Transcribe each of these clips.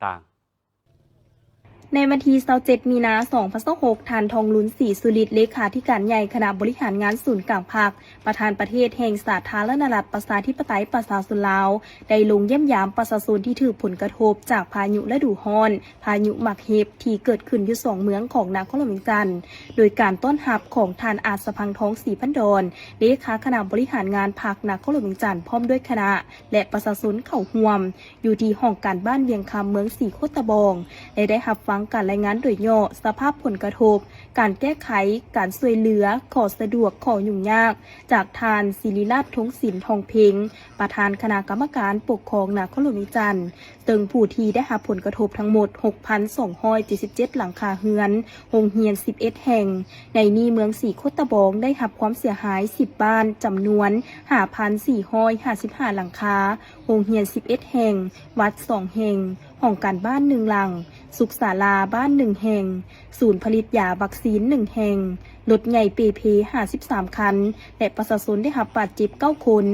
ຕ່າງໆ. ໃນວັນທີຊາວເຈັດ ມີນາ ສອງພັນຊາວຫົກ ທ່ານ ທອງລຸນ ສີສຸລິດ ເລຂາທິການໃຫຍ່ຄະນະບໍລິຫານງານສູນກາງພັກ, ປະທານປະເທດແຫ່ງສາທາລະນະລັດ ປະຊາທິປະໄຕ ປະຊາຊົນລາວ ໄດ້ລົງຢ້ຽມຢາມປະຊາຊົນທີ່ຖືກຜົນກະທົບຈາກພາຍຸລະດູຮ້ອນ ພາຍຸໝາກເຫັບ ທີ່ເກີດຂຶ້ນຢູ່ສອງເມືອງຂອງນະຄອນຫຼວງວຽງຈັນ, ໂດຍການຕ້ອນຮັບຂອງທ່ານ ອາດສະພັງທອງ ສີພັນດອນ ເລຂາຄະນະບໍລິຫານງານພັກນະຄອນຫຼວງວຽງຈັນ ພ້ອມດ້ວຍຄະນະ ແລະ ປະຊາຊົນເຂົ້າຮ່ວມ ຢູ່ທີ່ຫ້ອງການບ້ານວຽງຄຳ ເມືອງສີໂຄດຕະບອງ ແລະ ໄດ້ຮັບຟັງການລາຍງານໂດຍຫຍໍ້ສະພາບຜົນກະທົບ, ການແກ້ໄຂ, ການຊ່ວຍເຫຼືອ, ຂໍ້ສະດວກ, ຂໍ້ຫຍຸ້ງຍາກ ຈາກທ່ານ ສິລິລາດ ທົງສິນ ທອງເພັງ ປະທານຄະນະກຳມະການປົກຄອງນະຄອນຫຼວງວຽງຈັນ, ເຊິ່ງຜູ້ທີ່ໄດ້ຮັບຜົນກະທົບທັງໝົດ ຫົກພັນສອງຮ້ອຍເຈັດສິບເຈັດ ຫຼັງຄາເຮືອນ, ໂຮງຮຽນ ສິບເອັດ ແຫ່ງ. ໃນນີ້ເມືອງສີໂຄດຕະບອງໄດ້ຮັບຄວາມເສຍຫາຍ ສິບ ບ້ານ, ຈຳນວນ ຫ້າພັນສີ່ຮ້ອຍຫ້າສິບຫ້າ ຫຼັງຄາ, ໂຮງຮຽນ ສິບເອັດ ແຫ່ງ, ວັດ ສອງ ແຫ່ງ, ຫ້ອງການບ້ານ ໜຶ່ງ ຫຼັງ, ສຸກສາລາບ້ານ ໜຶ່ງ ແຫ່ງ, ສູນຜະລິດຢາວັກຊີນ ໜຶ່ງ ແຫ່ງ, ລົດໃຫຍ່ເປເພ ຫ້າສິບສາມ ຄັນ ແລະ ປະຊາຊົນໄດ້ຮັບບາດເຈັບ ເກົ້າ ຄົນ.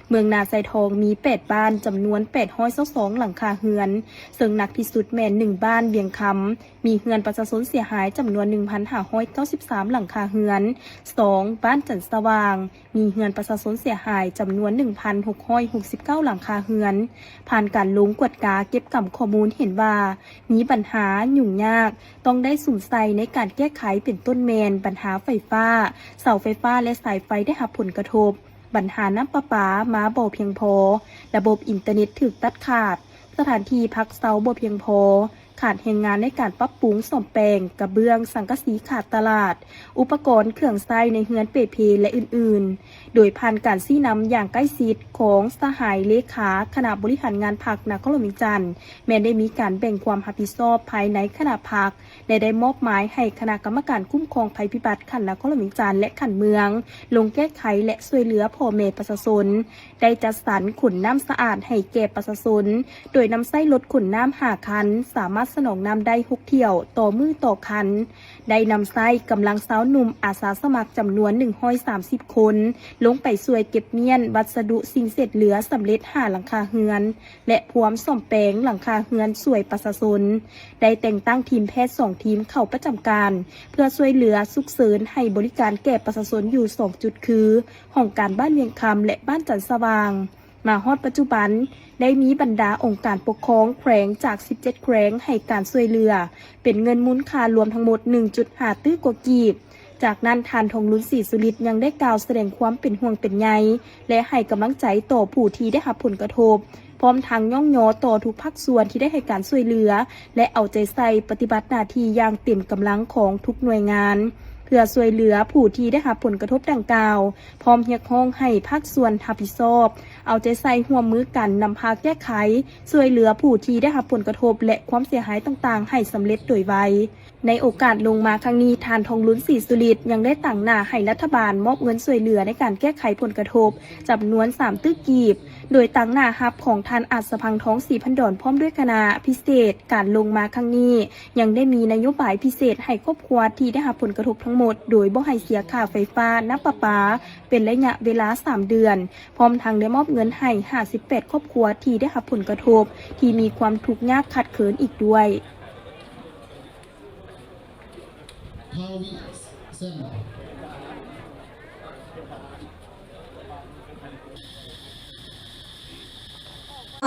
ເມືອງນາຊາຍທອງມີ ແປດ ບ້ານ, ຈຳນວນ ແປດຮ້ອຍຊາວສອງ ຫຼັງຄາເຮືອນ, ເຊິ່ງໜັກທີ່ສຸດແມ່ນ ໜຶ່ງ ບ້ານ ວຽງຄຳ, ມີເຮືອນປະຊາຊົນເສຍຫາຍຈຳນວນ ໜຶ່ງພັນຫ້າຮ້ອຍເກົ້າສິບສາມ ຫຼັງຄາເຮືອນ, ສອງ ບ້ານຈັນສະຫວ່າງ, ມີເຮືອນປະຊາຊົນເສຍຫາຍຈຳນວນ ໜຶ່ງພັນຫົກຮ້ອຍຫົກສິບເກົ້າ ຫຼັງຄາເຮືອນ. ຜ່ານການລົງກວດກາເກັບກຳຂໍ້ມູນເຫັນວ່າ ມີບັນຫາຫຍຸ້ງຍາກຕ້ອງໄດ້ສຸມໃສ່ໃນການແກ້ໄຂ ເປັນຕົ້ນແມ່ນບັນຫາໄຟຟ້າ, ເສົາໄຟຟ້າ ແລະ ສາຍໄຟໄດ້ຮັບຜົນກະທົບ, ບັນຫານ້ຳປະປາມາບໍ່ພຽງພໍ, ລະບົບອິນເຕີເນັດຖືກຕັດຂາດ, ສະຖານທີ່ພັກເຊົາບໍ່ພຽງພໍ, ຂາດແຮງງານໃນການປັບປຸງສ້ອມແປງ, ກະເບື້ອງ, ສັງກະສີຂາດຕະຫຼາດ, ອຸປະກອນເຄື່ອງໃຊ້ໃນເຮືອນເປເພ ແລະ ອື່ນໆ. ໂດຍຜ່ານການຊີ້ນຳຢ່າງໃກ້ຊິດຂອງສະຫາຍເລຂາຄະນະບໍລິຫານງານພັກນະຄອນຫຼວງວຽງຈັນ, ແມ່ນໄດ້ມີການແບ່ງຄວາມຮັບຜິດຊອບພາຍໃນຄະນະພັກ ແລະ ໄດ້ມອບໝາຍໃຫ້ຄະນະກຳມະການຄຸ້ມຄອງໄພພິບັດຂັ້ນນະຄອນຫຼວງວຽງຈັນ ແລະ ຂັ້ນເມືອງ ລົງແກ້ໄຂ ແລະ ຊ່ວຍເຫຼືອພໍ່ແມ່ປະຊາຊົນ, ໄດ້ຈັດສັນຂົນນ້ຳສະອາດໃຫ້ແກ່ປະຊາຊົນ, ໂດຍນຳໃຊ້ລົດຂົນນ້ຳ ຫ້າ ຄັນ, ສາມາດສະໜອງນ້ຳໄດ້ ຫົກ ຖ້ຽວຕໍ່ມື້ຕໍ່ຄັນ. ໄດ້ນຳໃຊ້ກຳລັງຊາວໜຸ່ມອາສາສະໝັກຈຳນວນ ໜຶ່ງຮ້ອຍສາມສິບ ຄົນ ລົງໄປຊ່ວຍເກັບມ້ຽນວັດສະດຸສິ່ງເສດເຫຼືອສຳເລັດ ຫ້າ ຫຼັງຄາເຮືອນ ແລະ ພວມສ້ອມແປງຫຼັງຄາເຮືອນຊ່ວຍປະຊາຊົນ. ໄດ້ແຕ່ງຕັ້ງທີມແພດ ສອງ ທີມເຂົ້າປະຈຳການ ເພື່ອຊ່ວຍເຫຼືອສຸກເສີນໃຫ້ບໍລິການແກ່ປະຊາຊົນຢູ່ ສອງ ຈຸດ ຄື ຫ້ອງການບ້ານວຽງຄຳ ແລະ ບ້ານຈັນສະຫວ່າງ. ມາຮອດປັດຈຸບັນ ໄດ້ມີບັນດາອົງການປົກຄອງແຂວງຈາກ ສິບເຈັດ ແຂວງໃຫ້ການຊ່ວຍເຫຼືອ ເປັນເງິນມູນຄ່າລວມທັງໝົດ ໜຶ່ງຈຸດຫ້າ ຕື້ກວ່າກີບ. ຈາກນັ້ນ ທ່ານ ທອງລຸນ ສີສຸລິດ ຍັງໄດ້ກ່າວສະແດງຄວາມເປັນຫ່ວງເປັນໃຍ ແລະ ໃຫ້ກຳລັງໃຈຕໍ່ຜູ້ທີ່ໄດ້ຮັບຜົນກະທົບ, ພ້ອມທັງຍ້ອງຍໍຕໍ່ທຸກພາກສ່ວນທີ່ໄດ້ໃຫ້ການຊ່ວຍເຫຼືອ ແລະ ເອົາໃຈໃສ່ປະຕິບັດໜ້າທີ່ຢ່າງເຕັມກຳລັງຂອງທຸກໜ່ວຍງານ ເພື່ອຊ່ວຍເຫຼືອຜູ້ທີ່ໄດ້ຮັບຜົນກະທົບດັ່ງກ່າວ, ພ້ອມຮຽກຮ້ອງໃຫ້ພາກສ່ວນຮັບຜິດຊອບ ເອົາໃຈໃສ່ຮ່ວມມືກັນນຳພາແກ້ໄຂ ຊ່ວຍເຫຼືອຜູ້ທີ່ໄດ້ຮັບຜົນກະທົບ ແລະ ຄວາມເສຍຫາຍຕ່າງໆ ໃຫ້ສຳເລັດໂດຍໄວ. ໃນໂອກາດລົງມາຄັ້ງນີ້, ທ່ານ ທອງລຸນ ສີສຸລິດ ຍັງໄດ້ຕາງໜ້າໃຫ້ລັດຖະບານມອບເງິນຊ່ວຍເຫຼືອໃນການແກ້ໄຂຜົນກະທົບ ຈຳນວນ ສາມ ຕື້ກີບ, ໂດຍຕາງໜ້າຮັບຂອງທ່ານ ອາດສະພັງທອງ ສີພັນດອນ ພ້ອມດ້ວຍຄະນະພິເສດ. ການລົງມາຄັ້ງນີ້ ຍັງໄດ້ມີນະໂຍບາຍພິເສດໃຫ້ຄອບຄົວທີ່ໄດ້ຮັບຜົນກະທົບທັງໝົດ ໂດຍບໍ່ໃຫ້ເສຍຄ່າໄຟຟ້າ, ນ້ຳປະປາ ເປັນໄລຍະເວລາ ສາມ ເດືອນ, ພ້ອມທັງໄດ້ມອບເງິນໃຫ້ ຫ້າສິບແປດ ຄອບຄົວທີ່ໄດ້ຮັບຜົນກະທົບ ທີ່ມີຄວາມທຸກຍາກຂາດເຂີນອີກດ້ວຍ.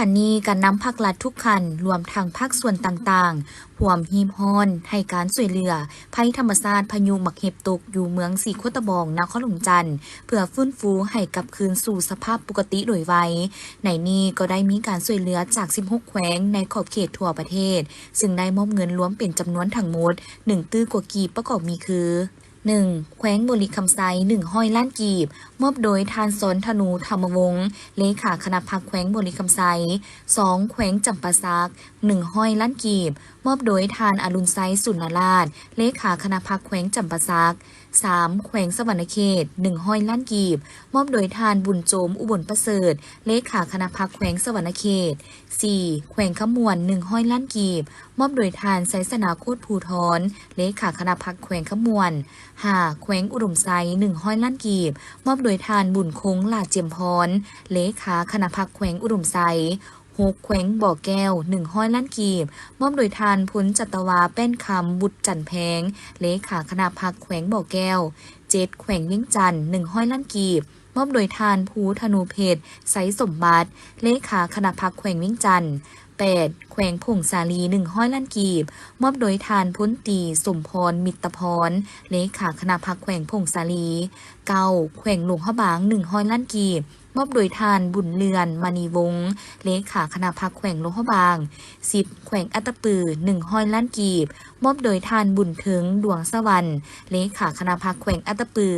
ວັນນີ້ການນຳພັກລັດທຸກຂັ້ນ ລວມທັງພາກສ່ວນຕ່າງໆ ພວມຮີບຮ້ອນໃຫ້ການຊ່ວຍເຫຼືອໄພທຳມະຊາດພາຍຸໝາກເຫັບຕົກຢູ່ເມືອງສີໂຄດຕະບອງ ນະຄອນຫຼວງຈັນ ເພື່ອຟື້ນຟູໃຫ້ກັບຄືນສູ່ສະພາບປົກກະຕິໂດຍໄວ. ໃນນີ້ກໍໄດ້ມີການຊ່ວຍເຫຼືອຈາກ ສິບຫົກ ແຂວງໃນຂອບເຂດທົ່ວປະເທດ, ຊຶ່ງໄດ້ມອບເງິນລວມເປັນຈຳນວນທັງໝົດ ໜຶ່ງ ຕື້ກວ່າກີບ ປະກອບມີຄື ໜຶ່ງ ແຂວງບໍລິຄຳໄຊ ໜຶ່ງຮ້ອຍລ້ານກີບ ມອບໂດຍທ່ານ ສອນທະນູ ທຳມະວົງ ເລຂາຄະນະພັກແຂວງບໍລິຄຳໄຊ. ສອງ ແຂວງຈຳປາສັກ ໜຶ່ງຮ້ອຍລ້ານກີບ ມອບໂດຍທ່ານ ອະລຸນໄຊ ສຸນນະລາດ ເລຂາຄະນະພັກແຂວງຈຳປາສັກ. ສາມ ແຂວງສະຫວັນນະເຂດ ໜຶ່ງຮ້ອຍລ້ານກີບ ມອບໂດຍທ່ານ ບຸນໂຈມ ອຸບົນປະເສີດ ເລຂາຄະນະພັກແຂວງສະຫວັນນະເຂດ. ສີ່ ແຂວງຄຳມ່ວນ ໜຶ່ງຮ້ອຍລ້ານກີບ ມອບໂດຍທ່ານ ໄຊຊະນາ ໂຄດພູທອນ ເລຂາຄະນະພັກແຂວງຄຳມ່ວນ. ຫ້າ ແຂວງອຸດົມໄຊ ໜຶ່ງຮ້ອຍລ້ານກີບ ມອບໂດຍທ່ານ ບຸນຄົງ ຫຼ້າຈຽມພອນ ເລຂາຄະນະພັກແຂວງອຸດົມໄຊ. ຫົກ ແຂວງບໍ່ແກ້ວ ໜຶ່ງຮ້ອຍລ້ານກີບ ມອບໂດຍທ່ານ ພົນຈັດຕະວາ ແປ້ນຄຳ ບຸດຈັນແພງ ເລຂາຄະນະພັກແຂວງບໍ່ແກ້ວ. ເຈັດ ແຂວງວຽງຈັນ ໜຶ່ງຮ້ອຍລ້ານກີບ ມອບໂດຍທ່ານ ພູທະນູເພັດ ໄຊສົມບັດ ເລຂາຄະນະພັກແຂວງວຽງຈັນ. ແປດ ແຂວງຜົ້ງສາລີ ໜຶ່ງຮ້ອຍລ້ານກີບ ມອບໂດຍທ່ານ ພົນຕີ ສົມພອນ ມິດຕະພອນ ເລຂາຄະນະພັກແຂວງຜົ້ງສາລີ. ເກົ້າ ແຂວງຫຼວງພະບາງ ໜຶ່ງຮ້ອຍລ້ານກີບ ມອບໂດຍທ່ານ ບຸນເລື່ອນ ມະນີວົງ ເລຂາຄະນະພັກແຂວງຫຼວງພະບາງ. ສິບ ແຂວງອັດຕະປື ໜຶ່ງຮ້ອຍລ້ານກີບ ມອບໂດຍທ່ານ ບຸນເທິງ ດວງສະຫວັນ ເລຂາຄະນະພັກແຂວງອັດຕະປື.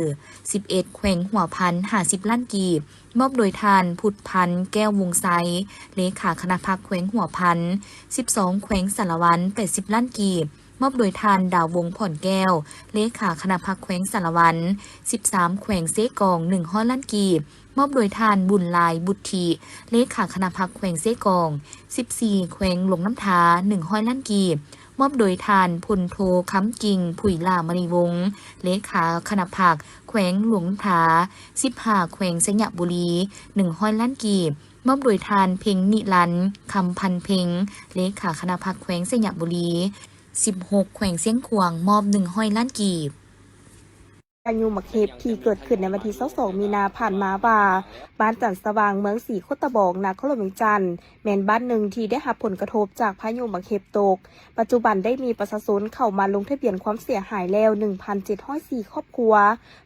ສິບເອັດ ແຂວງຫົວພັນ ຫ້າສິບລ້ານກີບ ມອບໂດຍທ່ານ ພຸດພັນ ແກ້ວວົງໄຊ ເລຂາຄະນະພັກແຂວງຫົວພັນ. ສິບສອງ ແຂວງສາລະວັນ ແປດສິບລ້ານກີບ ມອບໂດຍທ່ານ ດາວວົງ ພອນແກ້ວ ເລຂາຄະນະພັກແຂວງສາລະວັນ. ສິບສາມ ແຂວງເຊກອງ ໜຶ່ງຮ້ອຍລ້ານກີບ ມອບໂດຍທ່ານ ບຸນຫຼາຍ ບຸດທິ ເລຂາຄະນະພັກແຂວງເຊກອງ. ສິບສີ່ ແຂວງຫຼວງນ້ຳທາ ໜຶ່ງຮ້ອຍລ້ານກີບ ມອບໂດຍທ່ານ ພົນໂທ ຄຳກິ່ງ ຜຸຍຫຼ້າມະນີວົງ ເລຂາຄະນະພັກແຂວງຫຼວງນ້ຳທາ. ສິບຫ້າ ແຂວງໄຊຍະບູລີ ໜຶ່ງຮ້ອຍລ້ານກີບ ມອບໂດຍທ່ານ ເພັງນິລັນ ຄຳພັນເພັງ ເລຂາຄະນະພັກແຂວງໄຊຍະບູລີ. ສິບຫົກ ແຂວງຊຽງຂວາງ ມອບ ໜຶ່ງຮ້ອຍລ້ານກີບ. ພາຍຸໝາກເຫັບທີ່ເກີດຂຶ້ນໃນວັນທີຊາວສອງ ມີນາຜ່ານມາວ່າ ບ້ານຈັນສະຫວ່າງ ເມືອງສີໂຄດຕະບອງ ນະຄອນຫຼວງວຽງຈັນ ແມ່ນບ້ານໜຶ່ງທີ່ໄດ້ຮັບຜົນກະທົບຈາກພາຍຸໝາກເຫັບຕົກ. ປັດຈຸບັນໄດ້ມີປະຊາຊົນເຂົ້າມາລົງທະບຽນຄວາມເສຍຫາຍແລ້ວ ໜຶ່ງພັນເຈັດຮ້ອຍສີ່ຄອບຄົວ,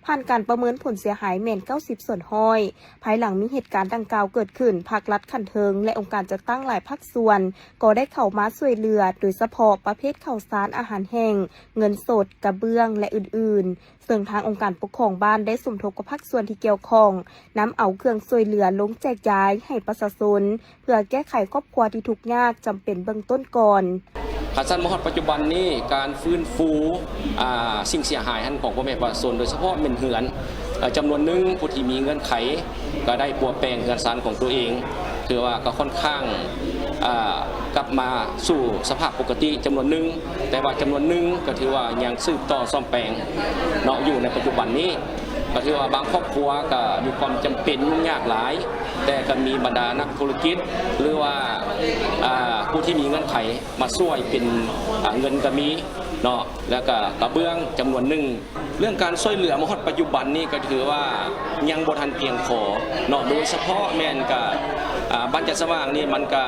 ຜ່ານການປະເມີນຜົນເສຍຫາຍແມ່ນເກົ້າສິບສ່ວນຮ້ອຍ. ພາຍຫຼັງມີເຫດການດັ່ງກ່າວເກີດຂຶ້ນ, ພາກລັດຂັ້ນເທິງ ແລະ ອົງການຈັດຕັ້ງຫຼາຍພາກສ່ວນກໍໄດ້ເຂົ້າມາຊ່ວຍເຫຼືອ, ໂດຍສະເພາະປະເພດເຂົ້າສານ, ອາຫານແຫ້ງ, ເງິນສົດ, ກະເບື້ອງ ແລະ ອື່ນໆ. ເຊິ່ງທາງອົງການປົກຄອງບ້ານໄດ້ສົມທົບກັບພາກສ່ວນທີ່ກ່ຽວຂ້ອງ, ນຳເອົາເຄື່ອງຊ່ວຍເຫຼືອລົງແຈກຢາຍໃຫ້ປະຊາຊົນ ເພື່ອແກ້ໄຂຄອບຄົວທີ່ທຸກຍາກຈຳເປັນເບື້ອງຕົ້ນກ່ອນ. ຄັນຊັ້ນມາຮອດປັດຈຸບັນນີ້ ການຟື້ນຟູ ອາ ສິ່ງເສຍຫາຍຫັ້ນຂອງພໍ່ແມ່ປະຊາຊົນ ໂດຍສະເພາະແມ່ນເຮືອນ ອາ ຈຳນວນໜຶ່ງ ຜູ້ທີ່ມີເງື່ອນໄຂກໍໄດ້ປົວແປງເຮືອນຊານຂອງຕົວເອງ ຖືວ່າກໍຄ່ອນຂ້າງ ອາ ກັບມາສູ່ສະພາບປົກກະຕິຈຳນວນໜຶ່ງ, ແຕ່ວ່າຈຳນວນໜຶ່ງກໍຖືວ່າຍັງສືບຕໍ່ສ້ອມແປງເນາະ ຢູ່ໃນປັດຈຸບັນນີ້. ກໍຖືວ່າບາງຄອບຄົວກໍມີຄວາມຈຳເປັນຫຍຸ້ງຍາກຫຼາຍ, ແຕ່ກໍມີບັນດານັກທຸລະກິດ ຫຼືວ່າ ອາ ຜູ້ທີ່ມີເງື່ອນໄຂມາຊ່ວຍເປັນ ອາ ເງິນກໍມີເນາະ ແລ້ວກໍກະເບື້ອງຈຳນວນໜຶ່ງ. ເລື່ອງການຊ່ວຍເຫຼືອມາຮອດປັດຈຸບັນນີ້ກໍຖືວ່າຍັງບໍ່ທັນພຽງພໍເນາະ, ໂດຍສະເພາະແມ່ນກະ ອາ ບ້ານຈັນສະຫວ່າງນີ້ມັນກະ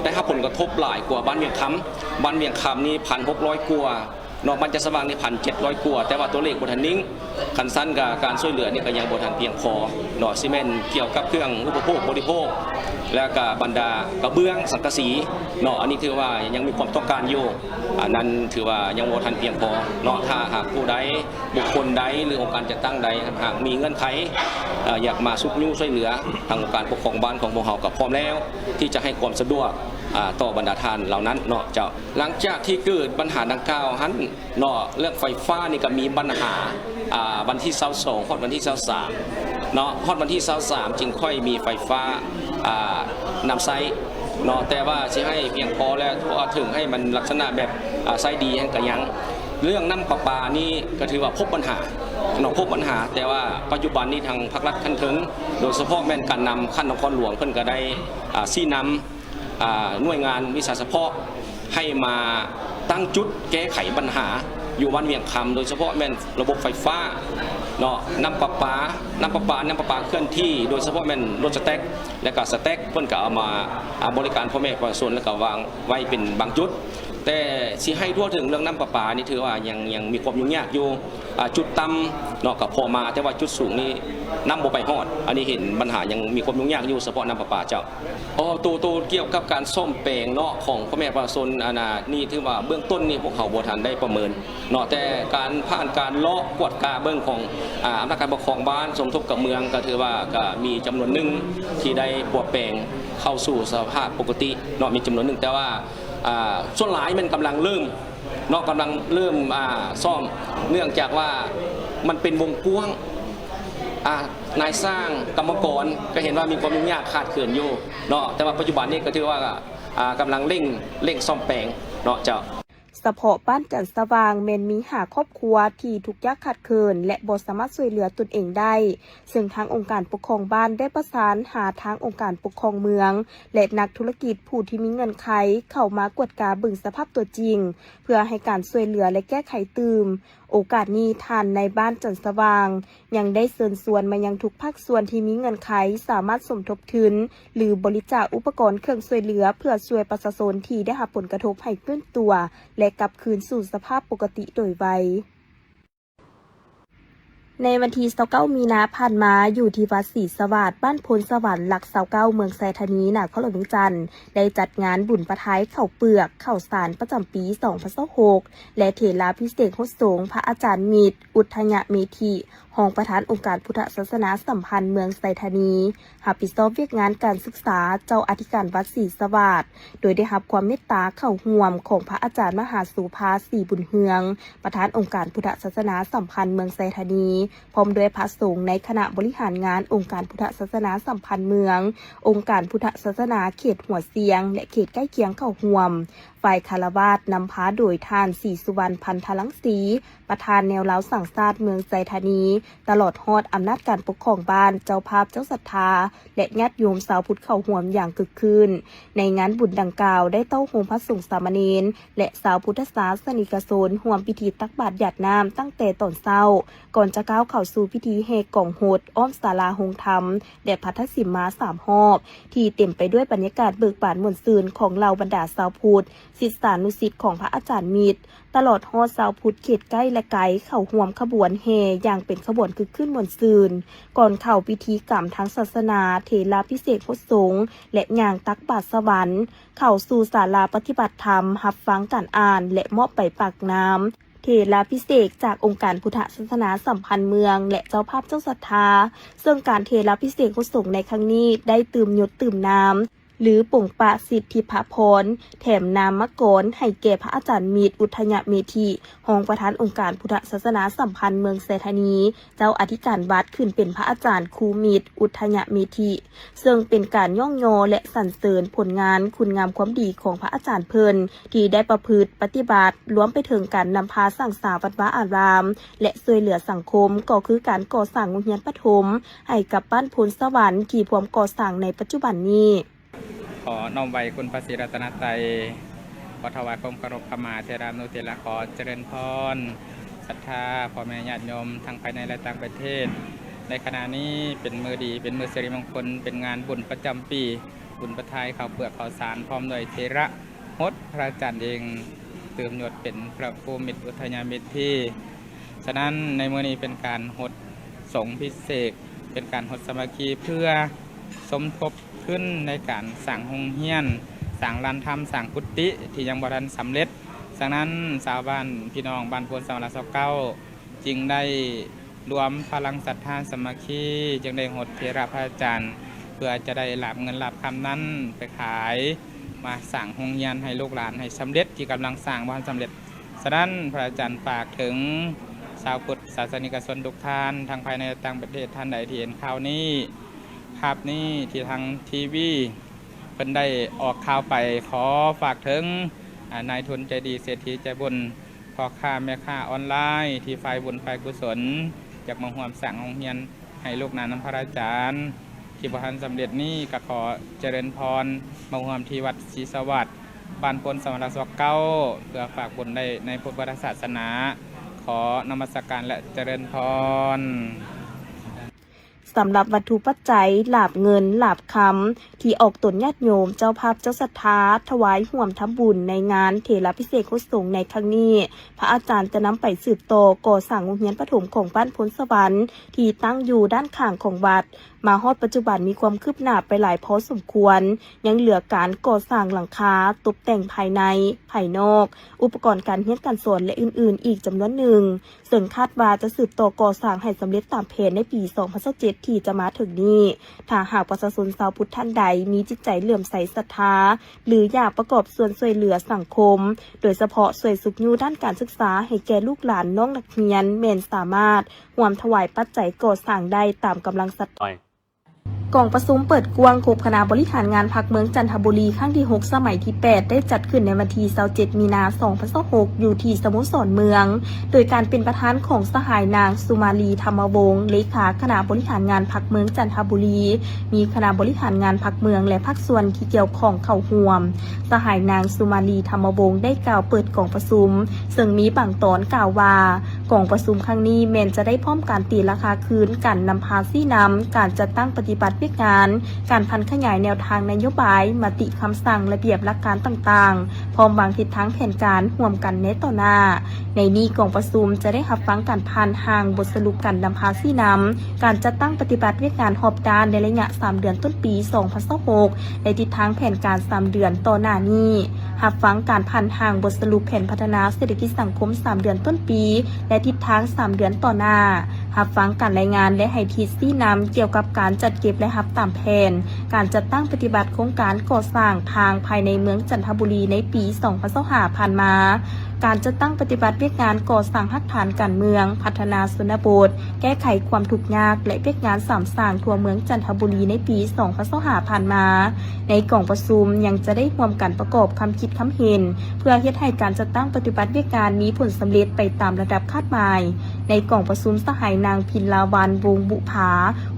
ໄດ້ຮັບຜົນກະທົບຫຼາຍກວ່າບ້ານວຽງຄຳ. ບ້ານວຽງຄຳນີ້ ພັນຫົກຮ້ອຍກວ່າ ເນາະ, ບ້ານຈັນສະຫວ່າງນີ້ ພັນເຈັດຮ້ອຍກວ່າ, ແຕ່ວ່າຕົວເລກບໍ່ທັນນິ່ງ. ຄັນຊັ້ນກະການຊ່ວຍເຫຼືອນີ້ກະຍັງບໍ່ທັນພຽງພໍເນາະ, ຊິແມ່ນກ່ຽວກັບເຄື່ອງອຸປະໂພກບໍລິໂພກ ແລ້ວກະບັນດາກະເບື້ອງສັງກະສີເນາະ, ອັນນີ້ຖືວ່າຍັງມີຄວາມຕ້ອງການຢູ່. ອັນນັ້ນຖືວ່າຍັງບໍ່ທັນພຽງພໍເນາະ. ຖ້າຫາກຜູ້ໃດ ບຸກຄົນໃດ ຫຼື ອົງການຈັດຕັ້ງໃດ ຫາກມີເງື່ອນໄຂ ເອີ ຢາກມາຊຸກຍູ້ຊ່ວຍເຫຼືອ, ທາງອົງການປົກຄອງບ້ານຂອງພວກເຮົາກໍພ້ອມແລ້ວທີ່ຈະໃຫ້ຄວາມສະດວກ ອາ ຕໍ່ບັນດາທ່ານເຫຼົ່ານັ້ນເນາະເຈົ້າ. ຫຼັງຈາກທີ່ເກີດບັນຫາດັ່ງກ່າວຫັ້ນເນາະ, ເລື່ອງໄຟຟ້ານີ້ກໍມີບັນຫາ ອາ ວັນທີຊາວສອງ ຮອດວັນທີຊາວສາມເນາະ, ຮອດວັນທີຊາວສາມຈຶ່ງຄ່ອຍມີໄຟຟ້າ ອາ ນຳໃຊ້ເນາະ, ແຕ່ວ່າຊິໃຫ້ພຽງພໍ ແລະ ທົ່ວເຖິງໃຫ້ມັນລັກສະນະແບບ ອາ ໃຊ້ດີຫັ້ນກໍຍັງ. ເລື່ອງນ້ຳປະປານີ້ກໍຖືວ່າພົບບັນຫາເນາະ, ພົບບັນຫາ, ແຕ່ວ່າປັດຈຸບັນນີ້ທາງພາກລັດຂັ້ນເທິງ ໂດຍສະເພາະແມ່ນການນຳຂັ້ນນະຄອນຫຼວງ ເພິ່ນກໍໄດ້ ອາ ຊີ້ນຳ ອາ ໜ່ວຍງານວິຊາສະເພາະໃຫ້ມາຕັ້ງຈຸດແກ້ໄຂບັນຫາຢູ່ບ້ານວຽງຄຳ, ໂດຍສະເພາະແມ່ນລະບົບໄຟຟ້າເນາະ, ນ້ຳປະປາ, ນ້ຳປະປາ, ນ້ຳປະປາເຄື່ອນທີ່, ໂດຍສະເພາະແມ່ນລົດສະແຕັກ ແລະກະສະແຕັກ ເພິ່ນກະເອົາມາ ອາ ບໍລິການພໍ່ແມ່ປະຊາຊົນ ແລະກະວາງໄວ້ເປັນບາງຈຸດ. ແຕ່ຊິໃຫ້ທົ່ວເຖິງເລື່ອງນ້ຳປະປານີ້ ຖືວ່າຍັງ ຍັງມີຄວາມຫຍຸ້ງຍາກຢູ່. ອາ ຈຸດຕ່ຳເນາະກະພໍມາ, ແຕ່ວ່າຈຸດສູງນີ້ນ້ຳບໍ່ໄປຮອດ. ອັນນີ້ເຫັນບັນຫາຍັງມີຄວາມຫຍຸ້ງຍາກຢູ່ ສະເພາະນ້ຳປະປາເຈົ້າ. ອໍ ໂຕ ໂຕກ່ຽວກັບການສ້ອມແປງເນາະ ຂອງພໍ່ແມ່ປະຊາຊົນ ອັນນ່າ ນີ້ຖືວ່າເບື້ອງຕົ້ນນີ້ພວກເຮົາບໍ່ທັນໄດ້ປະເມີນເນາະ, ແຕ່ການຜ່ານການເລາະກວດກາເບິ່ງຂອງ ອາ ອຳນາດການປົກຄອງບ້ານ ສົມທົບກັບເມືອງ ກໍຖືວ່າກໍມີຈຳນວນໜຶ່ງທີ່ໄດ້ປົວແປງເຂົ້າສູ່ສະພາບປົກກະຕິເນາະ, ມີຈຳນວນໜຶ່ງ, ແຕ່ວ່າ ອາ ສ່ວນຫຼາຍແມ່ນກຳລັງເລີ່ມ ເນາະ ກຳລັງເລີ່ມ ອາ ສ້ອມ ເນື່ອງຈາກວ່າມັນເປັນວົງກວ້າງ ອາ ນາຍຊ່າງ ກຳມະກອນ ກໍເຫັນວ່າມີຄວາມຫຍຸ້ງຍາກຂາດເຂີນຢູ່ເນາະ, ແຕ່ວ່າປັດຈຸບັນນີ້ກໍຖືວ່າ ອາ ກຳລັງເລັ່ງ ເລັ່ງສ້ອມແປງເນາະເຈົ້າ. ສະເພາະບ້ານຈັນສະຫວ່າງແມ່ນມີຫ້າຄອບຄົວທີ່ທຸກຍາກຂາດເຂີນ ແລະ ບໍ່ສາມາດຊ່ວຍເຫຼືອຕົນເອງໄດ້, ເຊິ່ງທາງອົງການປົກຄອງບ້ານໄດ້ປະສານຫາທາງອົງການປົກຄອງເມືອງ ແລະ ນັກທຸລະກິດຜູ້ທີ່ມີເງື່ອນໄຂເຂົ້າມາກວດກາເບິ່ງສະພາບຕົວຈິງ ເພື່ອໃຫ້ການຊ່ວຍເຫຼືອ ແລະ ແກ້ໄຂຕື່ມ. ໂອກາດນີ້ ທ່ານນາຍບ້ານຈັນສະຫວ່າງ ຍັງໄດ້ເຊີນຊວນມາຍັງທຸກພາກສ່ວນທີ່ມີເງື່ອນໄຂສາມາດສົມທົບທຶນ ຫຼື ບໍລິຈາກອຸປະກອນເຄື່ອງຊ່ວຍເຫຼືອ ເພື່ອຊ່ວຍປະຊາຊົນທີ່ໄດ້ຮັບຜົນກະທົບໃຫ້ຟື້ນຕົວ ແລະ ກັບຄືນສູ່ສະພາບປົກກະຕິໂດຍໄວ. ໃນວັນທີຊາວເກົ້າ ມີນາຜ່ານມາ, ຢູ່ທີ່ວັດສີສະຫວາດ, ບ້ານໂພນສະຫວັນ ຫຼັກຊາວເກົ້າ ເມືອງໄຊທານີ, ນະຄອນຫຼວງວຽງຈັນ ໄດ້ຈັດງານບຸນປະທາຍເຂົ້າເປືອກ, ເຂົ້າສານ ປະຈຳປີສອງພັນຊາວຫົກ ແລະ ເຖລາພິເສກຫົດສົງ ພະອາຈານມິດ ອຸດທະຍະເມທິ ຮອງປະທານອົງການພຸດທະສາສະໜາສຳພັນເມືອງໄຊທານີ, ຮັບຜິດຊອບວຽກງານການສຶກສາ, ເຈົ້າອະທິການວັດສີສະຫວາດ, ໂດຍໄດ້ຮັບຄວາມເມດຕາເຂົ້າຮ່ວມຂອງພະອາຈານມະຫາໂສພາ ສີບຸນເຮືອງ, ປະທານອົງການພຸດທະສາສະໜາສຳພັນເມືອງໄຊທານີ, ພ້ອມດ້ວຍພະສົງໃນຄະນະບໍລິຫານງານອົງການພຸດທະສາສະໜາສຳພັນເມືອງ, ອົງການພຸດທະສາສະໜາເຂດຫົວຊຽງ ແລະ ເຂດໃກ້ຄຽງເຂົ້າຮ່ວມ. ຝ່າຍຄາລະວາດນຳພາໂດຍທ່ານ ສີສຸວັນ ພັນທະລັງສີ, ປະທານແນວລາວສ້າງຊາດເມືອງໄຊທານີ, ຕະຫຼອດຮອດອຳນາດການປົກຄອງບ້ານ, ເຈົ້າພາບເຈົ້າສັດທາ ແລະ ຍາດໂຍມຊາວພຸດເຂົ້າຮ່ວມຢ່າງຄຶກຄື້ນ. ໃນງານບຸນດັ່ງກ່າວ ໄດ້ເຕົ້າໂຮມພະສົງສາມະເນນ ແລະ ຊາວພຸດທະສາສະນິກະຊົນ ຮ່ວມພິທີຕັກບາດຢາດນ້ຳຕັ້ງແຕ່ຕອນເຊົ້າ, ກ່ອນຈະກ້າວເຂົ້າສູ່ພິທີແຫ່ກອງຫົດອ້ອມສາລາໂຮງທຳ ແລະ ພັດທະສິມມາສາມຮອບ ທີ່ເຕັມໄປດ້ວຍບັນຍາກາດເບີກບານມ່ວນຊື່ນຂອງເຫຼົ່າບັນດາຊາວພຸດ, ສິດສານຸສິດຂອງພະອາຈານມິດ, ຕະຫຼອດຮອດຊາວພຸດເຂດໃກ້ ແລະ ໄກ ເຂົ້າຮ່ວມຂະບວນແຫ່ຢ່າງເປັນຂະບວນຄຶກຄື້ນມ່ວນຊື່ນ. ກ່ອນເຂົ້າພິທີກຳທາງສາສະໜາ, ເຖລາພິເສກຫົດສົງ ແລະ ຍ່າງຕັກບາດສະຫວັນ, ເຂົ້າສູ່ສາລາປະຕິບັດທຳ, ຮັບຟັງການອ່ານ ແລະ ມອບໃບປາກນາມ ເຖລາພິເສກຈາກອົງການພຸດທະສາສະໜາສຳພັນເມືອງ ແລະ ເຈົ້າພາບເຈົ້າສັດທາ, ເຊິ່ງການເຖລາພິເສກຫົດສົງໃນຄັ້ງນີ້ໄດ້ຕື່ມຍົດຕື່ມນາມ ຫຼື ປົງປະສິດທິພະພອນ, ແຖມນາມມະກອນໃຫ້ແກ່ພະອາຈານມິດ ອຸດທະຍະເມທິ, ຮອງປະທານອົງການພຸດທະສາສະໜາສຳພັນເມືອງໄຊທານີ, ເຈົ້າອະທິການວັດ ຂຶ້ນເປັນພະອາຈານຄູມິດ ອຸດທະຍະເມທິ, ເຊິ່ງເປັນການຍ້ອງຍໍ ແລະ ສັນເສີນຜົນງານຄຸນງາມຄວາມດີຂອງພະອາຈານເພິ່ນ ທີ່ໄດ້ປະພຶດປະຕິບັດ, ລວມໄປເຖິງການນຳພາສ້າງສາວັດວາອາຣາມ ແລະ ຊ່ວຍເຫຼືອສັງຄົມ, ກໍຄືການກໍ່ສ້າງໂຮງຮຽນປະຖົມໃຫ້ກັບບ້ານໂພນສະຫວັນ ທີ່ພວມກໍ່ສ້າງໃນປັດຈຸບັນນີ້. ຂໍນ້ອມໄຫວ້ຄຸນພະສີລັດຕະນະໄຕ, ຂໍຖວາຍຄວາມເຄົາລົບຂະມາເທລານຸເທລະ, ຂໍຈະເລີນພອນສັດທາພໍ່ແມ່ຍາດໂຍມທັງພາຍໃນ ແລະ ຕ່າງປະເທດ. ໃນຂະນະນີ້ເປັນມື້ດີ, ເປັນມື້ສິລິມົງຄົນ, ເປັນງານບຸນປະຈຳປີ, ບຸນປະທາຍເຂົ້າເປືອກເຂົ້າສານ, ພ້ອມດ້ວຍເຖລະຫົດພະອາຈານເອງ, ຕື່ມຍົດເປັນພະຄູມິດ ອຸດທະຍະເມທີ. ສະນັ້ນ ໃນມື້ນີ້ເປັນການຫົດສົງພິເສກ, ເປັນການຫົດສາມັກຄີ ເພື່ອສົມທົບທຶນໃນການສ້າງໂຮງຮຽນ, ສ້າງລານທຳ, ສ້າງກຸຕິທີ່ຍັງບໍ່ທັນສຳເລັດ. ສະນັ້ນ ຊາວບ້ານ, ພີ່ນ້ອງບ້ານໂພນສະຫວັນ ຫຼັກຊາວເກົ້າ ຈຶ່ງໄດ້ລວມພະລັງສັດທາສາມັກຄີ, ຈຶ່ງໄດ້ຫົດເຖລະພະອາຈານ ເພື່ອຈະໄດ້ລາບເງິນລາບຄຳນັ້ນໄປຂາຍ, ມາສ້າງໂຮງຮຽນໃຫ້ລູກຫຼານໃຫ້ສຳເລັດ, ທີ່ກຳລັງສ້າງບໍ່ທັນສຳເລັດ. ສະນັ້ນ ພະອາຈານຝາກເຖິງຊາວພຸດສາສະນິກະຊົນທຸກທ່ານ ທັງພາຍໃນ ແລະ ຕ່າງປະເທດ, ທ່ານໃດທີ່ເຫັນຂ່າວນີ້, ພາບນີ້ທີ່ທາງທີວີເພິ່ນໄດ້ອອກຂ່າວໄປ, ຂໍຝາກເຖິງ ອາ ນາຍທຶນໃຈດີ, ເສດຖີໃຈບຸນ, ພໍ່ຄ້າແມ່ຄ້າອອນລາຍ ທີ່ຝ່າຍບຸນຝ່າຍກຸສົນ ຢາກມາຮ່ວມສ້າງໂຮງຮຽນ ໃຫ້ລູກນານຳພະອາຈານທີ່ບໍ່ທັນສຳເລັດນີ້ ກໍຂໍຈະເລີນພອນ ມາຮ່ວມທີ່ວັດສີສະຫວັດ ບ້ານໂພນສະຫວັນ ຫຼັກຊາວເກົ້າ ເພື່ອຝາກບຸນໄດ້ໃນພຸດທະສາສະໜາ. ຂໍນະມັດສະການ ແລະ ຈະເລີນພອນ. ສຳລັບວັດຖຸປັດໄຈ, ລາບເງິນ, ລາບຄຳ ທີ່ອອກຕົນຍາດໂຍມ, ເຈົ້າພາບ, ເຈົ້າສັດທາ ຖວາຍຮ່ວມທຳບຸນໃນງານເຖລາພິເສກຫົດສົງໃນຄັ້ງນີ້, ພະອາຈານຈະນຳໄປສືບຕໍ່ກໍ່ສ້າງໂຮງຮຽນປະຖົມຂອງບ້ານໂພນສະຫວັນ ທີ່ຕັ້ງຢູ່ດ້ານຂ້າງຂອງວັດ. ມາຮອດປັດຈຸບັນມີຄວາມຄືບໜ້າໄປຫຼາຍພໍສົມຄວນ, ຍັງເຫຼືອການກໍ່ສ້າງຫຼັງຄາ, ຕົບແຕ່ງພາຍໃນ, ພາຍນອກ, ອຸປະກອນການຮຽນການສອນ ແລະ ອື່ນໆ ອີກຈຳນວນໜຶ່ງ, ເຊິ່ງຄາດວ່າຈະສືບຕໍ່ກໍ່ສ້າງໃຫ້ສຳເລັດຕາມແຜນໃນປີສອງພັນຊາວເຈັດ ທີ່ຈະມາເຖິງນີ້. ຖ້າຫາກປະຊາຊົນຊາວພຸດທ່ານໃດມີຈິດໃຈເຫຼື້ອມໃສສັດທາ ຫຼື ຢາກປະກອບສ່ວນຊ່ວຍເຫຼືອສັງຄົມ, ໂດຍສະເພາະຊ່ວຍຊຸກຍູ້ດ້ານການສຶກສາໃຫ້ແກ່ລູກຫຼານນ້ອງນັກຮຽນ, ແມ່ນສາມາດຮ່ວມຖວາຍປັດໄຈກໍ່ສ້າງໄດ້ຕາມກຳລັງສັດ ກອງປະຊຸມເປີດກວ້າງຄົບຄະນະບໍລິຫານງານພັກເມືອງຈັນທະບູລີ ຄັ້ງທີຫົກ ສະໄໝທີແປດ ໄດ້ຈັດຂຶ້ນໃນວັນທີຊາວເຈັດ ມີນາ ສອງພັນຊາວຫົກ ຢູ່ທີ່ສະໂມສອນເມືອງ ໂດຍການເປັນປະທານຂອງສະຫາຍນາງ ສຸມາລີ ທຳມະວົງ ເລຂາຄະນະບໍລິຫານງານພັກເມືອງຈັນທະບູລີ, ມີຄະນະບໍລິຫານງານພັກເມືອງ ແລະ ພາກສ່ວນທີ່ກ່ຽວຂ້ອງເຂົ້າຮ່ວມ. ສະຫາຍນາງ ສຸມາລີ ທຳມະວົງ ໄດ້ກ່າວເປີດກອງປະຊຸມ, ເຊິ່ງມີບາງຕອນກ່າວວ່າ ກອງປະຊຸມຄັ້ງນີ້ແມ່ນຈະໄດ້ພ້ອມການຕີລາຄາຄືນການນຳພາຊີ້ນຳການຈັດຕັ້ງປະຕິບັດວຽກງານ, ການຜັນຂະຫຍາຍແນວທາງນະໂຍບາຍ, ມະຕິຄຳສັ່ງ, ລະບຽບຫຼັກການຕ່າງໆ, ພ້ອມວາງທິດທາງແຜນການຮ່ວມກັນໃນຕໍ່ໜ້າ. ໃນນີ້ກອງປະຊຸມຈະໄດ້ຮັບຟັງການຜ່ານຮ່າງບົດສະຫຼຸບການນຳພາຊີ້ນຳ ການຈັດຕັ້ງປະຕິບັດວຽກງານຮອບດ້ານໃນໄລຍະສາມເດືອນຕົ້ນປີສອງພັນຊາວຫົກ ແລະ ທິດທາງແຜນການສາມເດືອນຕໍ່ໜ້ານີ້, ຮັບຟັງການຜ່ານຮ່າງບົດສະຫຼຸບແຜນພັດທະນາເສດຖະກິດສັງຄົມສາມເດືອນຕົ້ນປີ ແລະ ທິດທາງສາມເດືອນຕໍ່ໜ້າ, ຮັບຟັງການລາຍງານ ແລະ ໃຫ້ທິດຊີ້ນຳກ່ຽວກັບການຈັດເກັບລາຍຮັບຕາມແຜນ, ການຈັດຕັ້ງປະຕິບັດໂຄງການກໍ່ສ້າງທາງພາຍໃນເມືອງຈັນທະບູລີໃນປີສອງພັນຊາວຫ້າຜ່ານມາ, ການຈັດຕັ້ງປະຕິບັດວຽກງານກໍ່ສ້າງຮາກຖານການເມືອງ, ພັດທະນາຊົນນະບົດ, ແກ້ໄຂຄວາມທຸກຍາກ ແລະ ວຽກງານສາມສ້າງທົ່ວເມືອງຈັນທະບູລີໃນປີສອງພັນຊາວຫ້າຜ່ານມາ. ໃນກອງປະຊຸມຍັງຈະໄດ້ຮ່ວມກັນປະກອບຄຳຄິດຄຳເຫັນ ເພື່ອເຮັດໃຫ້ການຈັດຕັ້ງປະຕິບັດວຽກງານມີຜົນສຳເລັດໄປຕາມລະດັບຄາດໝາຍ. ໃນກອງປະຊຸມ ສະຫາຍນາງ ພິນລາວັນ ວົງບຸພາ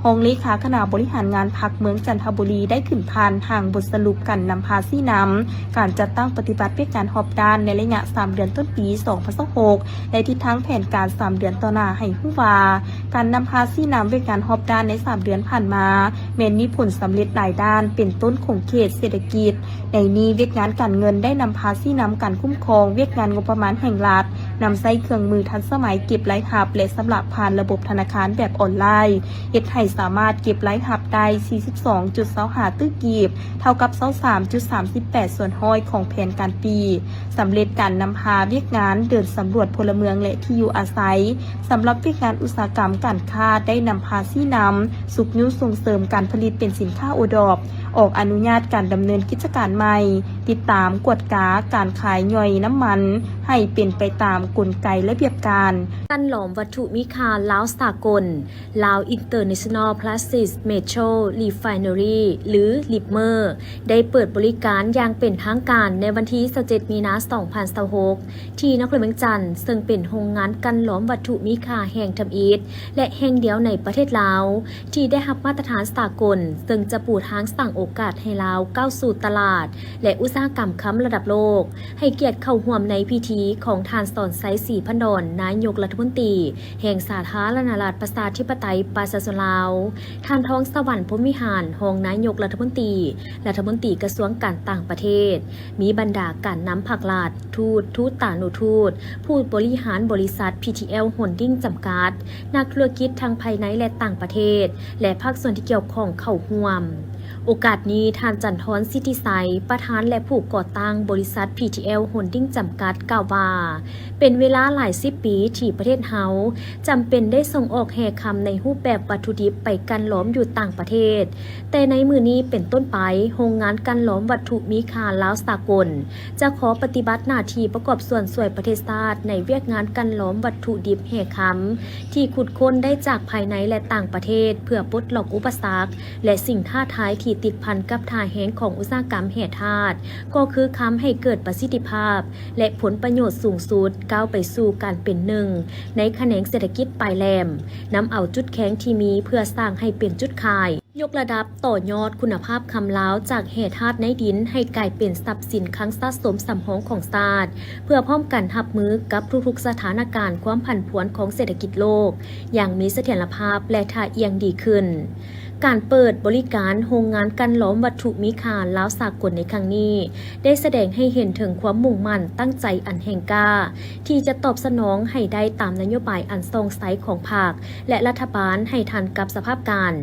ຮອງເລຂາຄະນະບໍລິຫານງານພັກເມືອງຈັນທະບູລີ ໄດ້ຂຶ້ນຜ່ານຮ່າງບົດສະຫຼຸບການນຳພາຊີ້ນຳ ການຈັດຕັ້ງປະຕິບັດວຽກງານຮອບດ້ານໃນໄລຍະສາມເດືອນຕົ້ນປີສອງພັນຊາວຫົກ ແລະ ທິດທາງແຜນການສາມເດືອນຕໍ່ໜ້າໃຫ້ຮູ້ວ່າ ການນຳພາຊີ້ນຳວຽກງານຮອບດ້ານໃນສາມເດືອນຜ່ານມາ ແມ່ນມີຜົນສຳເລັດຫຼາຍດ້ານ ເປັນຕົ້ນຂົງເຂດເສດຖະກິດ. ໃນນີ້ວຽກງານການເງິນໄດ້ນຳພາຊີ້ນຳການຄຸ້ມຄອງວຽກງານງົບປະມານແຫ່ງລັດ, ນຳໃຊ້ເຄື່ອງມືທັນສະໄໝເກັບລາຍຮັບ ແລະ ຊຳລະຜ່ານລະບົບທະນາຄານແບບອອນລາຍ, ເຮັດໃຫ້ສາມາດເກັບລາຍຮັບໄດ້ສີ່ສິບສອງຈຸດຊາວຫ້າຕື້ກີບ, ເທົ່າກັບຊາວສາມຈຸດສາມສິບແປດສ່ວນຮ້ອຍຂອງແຜນການປີ. ສຳເລັດການນຳພາວຽກງານເດີນສຳຫຼວດພົນລະເມືອງ ແລະ ທີ່ຢູ່ອາໄສ ສຳລັບວຽກງານອຸດສາຫະກຳການຄ້າ ໄດ້ນຳພາຊີ້ນຳຊຸກຍູ້ສົ່ງເສີມການຜະລິດເປັນສິນຄ້າໂອດອບ, ອອກອະນຸຍາດການດຳເນີນກິດຈະການໃໝ່, ຕິດຕາມກວດກາການຂາຍຍ່ອຍນ້ຳມັນ ໃຫ້ເປັນໄປຕາມກົນໄກລະບຽບການ. ກັນຫຼອມວັດຖຸມີຄ່າລາວສາກົນ Lao International Plastics Metal Refinery ຫຼື LIPMER ໄດ້ເປີດບໍລິການຢ່າງເປັນທາງການໃນວັນທີຊາວເຈັດ ມີນາ ສອງພັນຊາວຫົກ ທີ່ນະຄອນຫຼວງວຽງຈັນ, ເຊິ່ງເປັນໂຮງງານກັ່ນຫຼອມວັດຖຸມີຄ່າແຫ່ງທຳອິດ ແລະ ແຫ່ງດຽວໃນປະເທດລາວ ທີ່ໄດ້ຮັບມາດຕະຖານສາກົນ, ເຊິ່ງຈະປູທາງສ້າງໂອກາດໃຫ້ລາວກ້າວສູ່ຕະຫຼາດ ແລະ ອຸດສາຫະກຳຄຳລະດັບໂລກ. ໃຫ້ກຽດເຂົ້າຮ່ວມໃນພິທີຂອງທ່ານ ສອນໄຊ ສີພັນດອນ ນາຍົກລັດຖະມົນຕີແຫ່ງສາທາລະນະລັດປະຊາທິປະໄຕປະຊາຊົນລາວ, ທ່ານ ທອງສະຫວັນ ພົມວິຫານ ຮອງນາຍົກລັດຖະມົນຕີ, ລັດຖະມົນຕີກະຊວງການຕ່າງປະເທດ, ມີບັນດາການນຳພັກລັດ, ທູດ, ທູຕານຸທູດ, ຜູ້ບໍລິຫານບໍລິສັດ PTL Holding ຈຳກັດ, ນັກທຸລະກິດທັງພາຍໃນ ແລະ ຕ່າງປະເທດ ແລະ ພາກສ່ວນທີ່ກ່ຽວຂ້ອງເຂົ້າຮ່ວມ. ໂອກາດນີ້ ທ່ານ ຈັນທອນ ສິດທິໄຊ ປະທານ ແລະ ຜູ້ກໍ່ຕັ້ງບໍລິສັດ PTL Holding ຈຳກັດ ກ່າວວ່າ ເປັນເວລາຫຼາຍສິບປີທີ່ປະເທດເຮົາຈຳເປັນໄດ້ສົ່ງອອກແຮ່ຄຳໃນຮູບແບບວັດຖຸດິບໄປກັ່ນຫຼອມຢູ່ຕ່າງປະເທດ, ແຕ່ໃນມື້ນີ້ເປັນຕົ້ນໄປ ໂຮງງານກັ່ນຫຼອມວັດຖຸມີຄ່າລາວສາກົນ ຈະຂໍປະຕິບັດໜ້າທີ່ປະກອບສ່ວນຊ່ວຍປະເທດຊາດໃນວຽກງານກັ່ນຫຼອມວັດຖຸດິບແຮ່ຄຳ ທີ່ຂຸດຄົ້ນໄດ້ຈາກພາຍໃນ ແລະ ຕ່າງປະເທດ ເພື່ອປົດລັອກອຸປະສັກ ແລະ ສິ່ງທ້າທາຍທີ່ຕິດພັນກັບທ່າແຮງຂອງອຸດສາຫະກຳແຮ່ທາດ, ກໍຄືຄຳໃຫ້ເກີດປະສິດທິພາບ ແລະ ຜົນປະໂຫຍດສູງສຸດ, ກ້າວໄປສູ່ການເປັນໜຶ່ງໃນຂະແໜງເສດຖະກິດປາຍແຫຼມ, ນຳເອົາຈຸດແຂງທີ່ມີເພື່ອສ້າງໃຫ້ເປັນຈຸດຂາຍ. ຍົກລະດັບຕໍ່ຍອດຄຸນນະພາບຄຳລາວຈາກແຮ່ທາດໃນດິນໃຫ້ກາຍເປັນຊັບສິນຄັງສະສົມສຳຮອງຂອງຊາດ, ເພື່ອພ້ອມກັນຮັບມືກັບທຸກໆສະຖານະການຄວາມຜັນຜວນຂອງເສດຖະກິດໂລກຢ່າງມີສະຖຽນລະພາບ ແລະ ທ່າອ່ຽງດີຂຶ້ນ. ການເປີດບໍລິການໂຮງງານກັ່ນຫຼອມວັດຖຸມີຄ່າລາວສາກົນໃນຄັ້ງນີ້ ໄດ້ສະແດງໃຫ້ເຫັນເຖິງຄວາມມຸ່ງໝັ້ນຕັ້ງໃຈອັນແຮງກ້າ ທີ່ຈະຕອບສະໜອງໃຫ້ໄດ້ຕາມນະໂຍບາຍອັນສ່ອງໃສຂອງພັກ ແລະ ລັດຖະບານໃຫ້ທັນກັບສະພາບການ.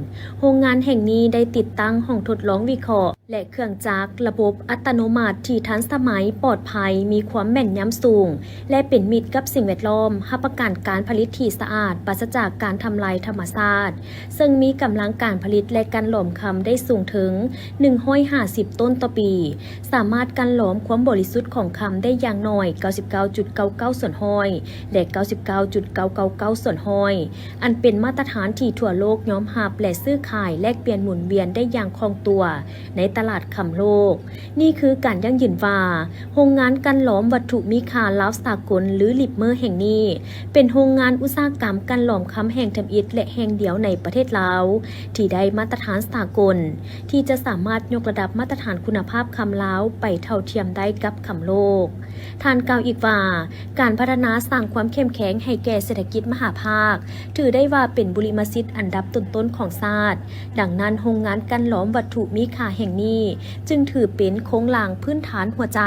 ໂຮງງານແຫ່ງນີ້ໄດ້ຕິດຕັ້ງຫ້ອງທົດລອງວິເຄາະ ແລະ ເຄື່ອງຈັກ, ລະບົບອັດຕະໂນມັດທີ່ທັນສະໄໝ, ປອດໄພ, ມີຄວາມແມ່ນຍຳສູງ ແລະ ເປັນມິດກັບສິ່ງແວດລ້ອມ, ຮັບປະກັນການຜະລິດທີ່ສະອາດ, ປາສະຈາກການທຳລາຍທຳມະຊາດ, ເຊິ່ງມີກຳລັງການຜະລິດ ແລະ ກັ່ນຫຼອມຄຳໄດ້ສູງເຖິງໜຶ່ງຮ້ອຍຫ້າສິບໂຕນຕໍ່ປີ, ສາມາດກັ່ນຫຼອມຄວາມບໍລິສຸດຂອງຄຳໄດ້ຢ່າງໜ້ອຍເກົ້າສິບເກົ້າຈຸດເກົ້າເກົ້າສ່ວນຮ້ອຍ ແລະ ເກົ້າສິບເກົ້າຈຸດເກົ້າເກົ້າເກົ້າສ່ວນຮ້ອຍ ອັນເປັນມາດຕະຖານທີ່ທົ່ວໂລກຍອມຮັບ ແລະ ຊື້ຂາຍແລກປ່ຽນໝູນວຽນໄດ້ຢ່າງຄ່ອງຕົວໃນຕະຫຼາດຄຳໂລກ. ນີ້ຄືການຢັ້ງຢືນວ່າ ໂຮງງານກັ່ນຫຼອມວັດຖຸມີຄ່າລາວສາກົນ ຫຼື ລິບເມີ ແຫ່ງນີ້ ເປັນໂຮງງານອຸດສາຫະກຳກັ່ນຫຼອມຄຳແຫ່ງທຳອິດ ແລະ ແຫ່ງດຽວໃນປະເທດລາວ ທີ່ໄດ້ມາດຕະຖານສາກົນ ທີ່ຈະສາມາດຍົກລະດັບມາດຕະຖານຄຸນນະພາບຄຳລາວໄປເທົ່າທຽມໄດ້ກັບຄຳໂລກ. ທ່ານກ່າວອີກວ່າ ການພັດທະນາສ້າງຄວາມເຂັ້ມແຂງໃຫ້ແກ່ເສດຖະກິດມະຫາພາກ ຖືໄດ້ວ່າເປັນບຸລິມະສິດອັນດັບຕົ້ນໆຂອງຊາດ. ດັ່ງນັ້ນ, ໂຮງງານກັ່ນຫຼອມວັດຖຸມີຄ່າແຫ່ງນີ້ ຈຶ່ງຖືເປັນໂຄງລ່າງພື້ນຖານຫົວໃຈ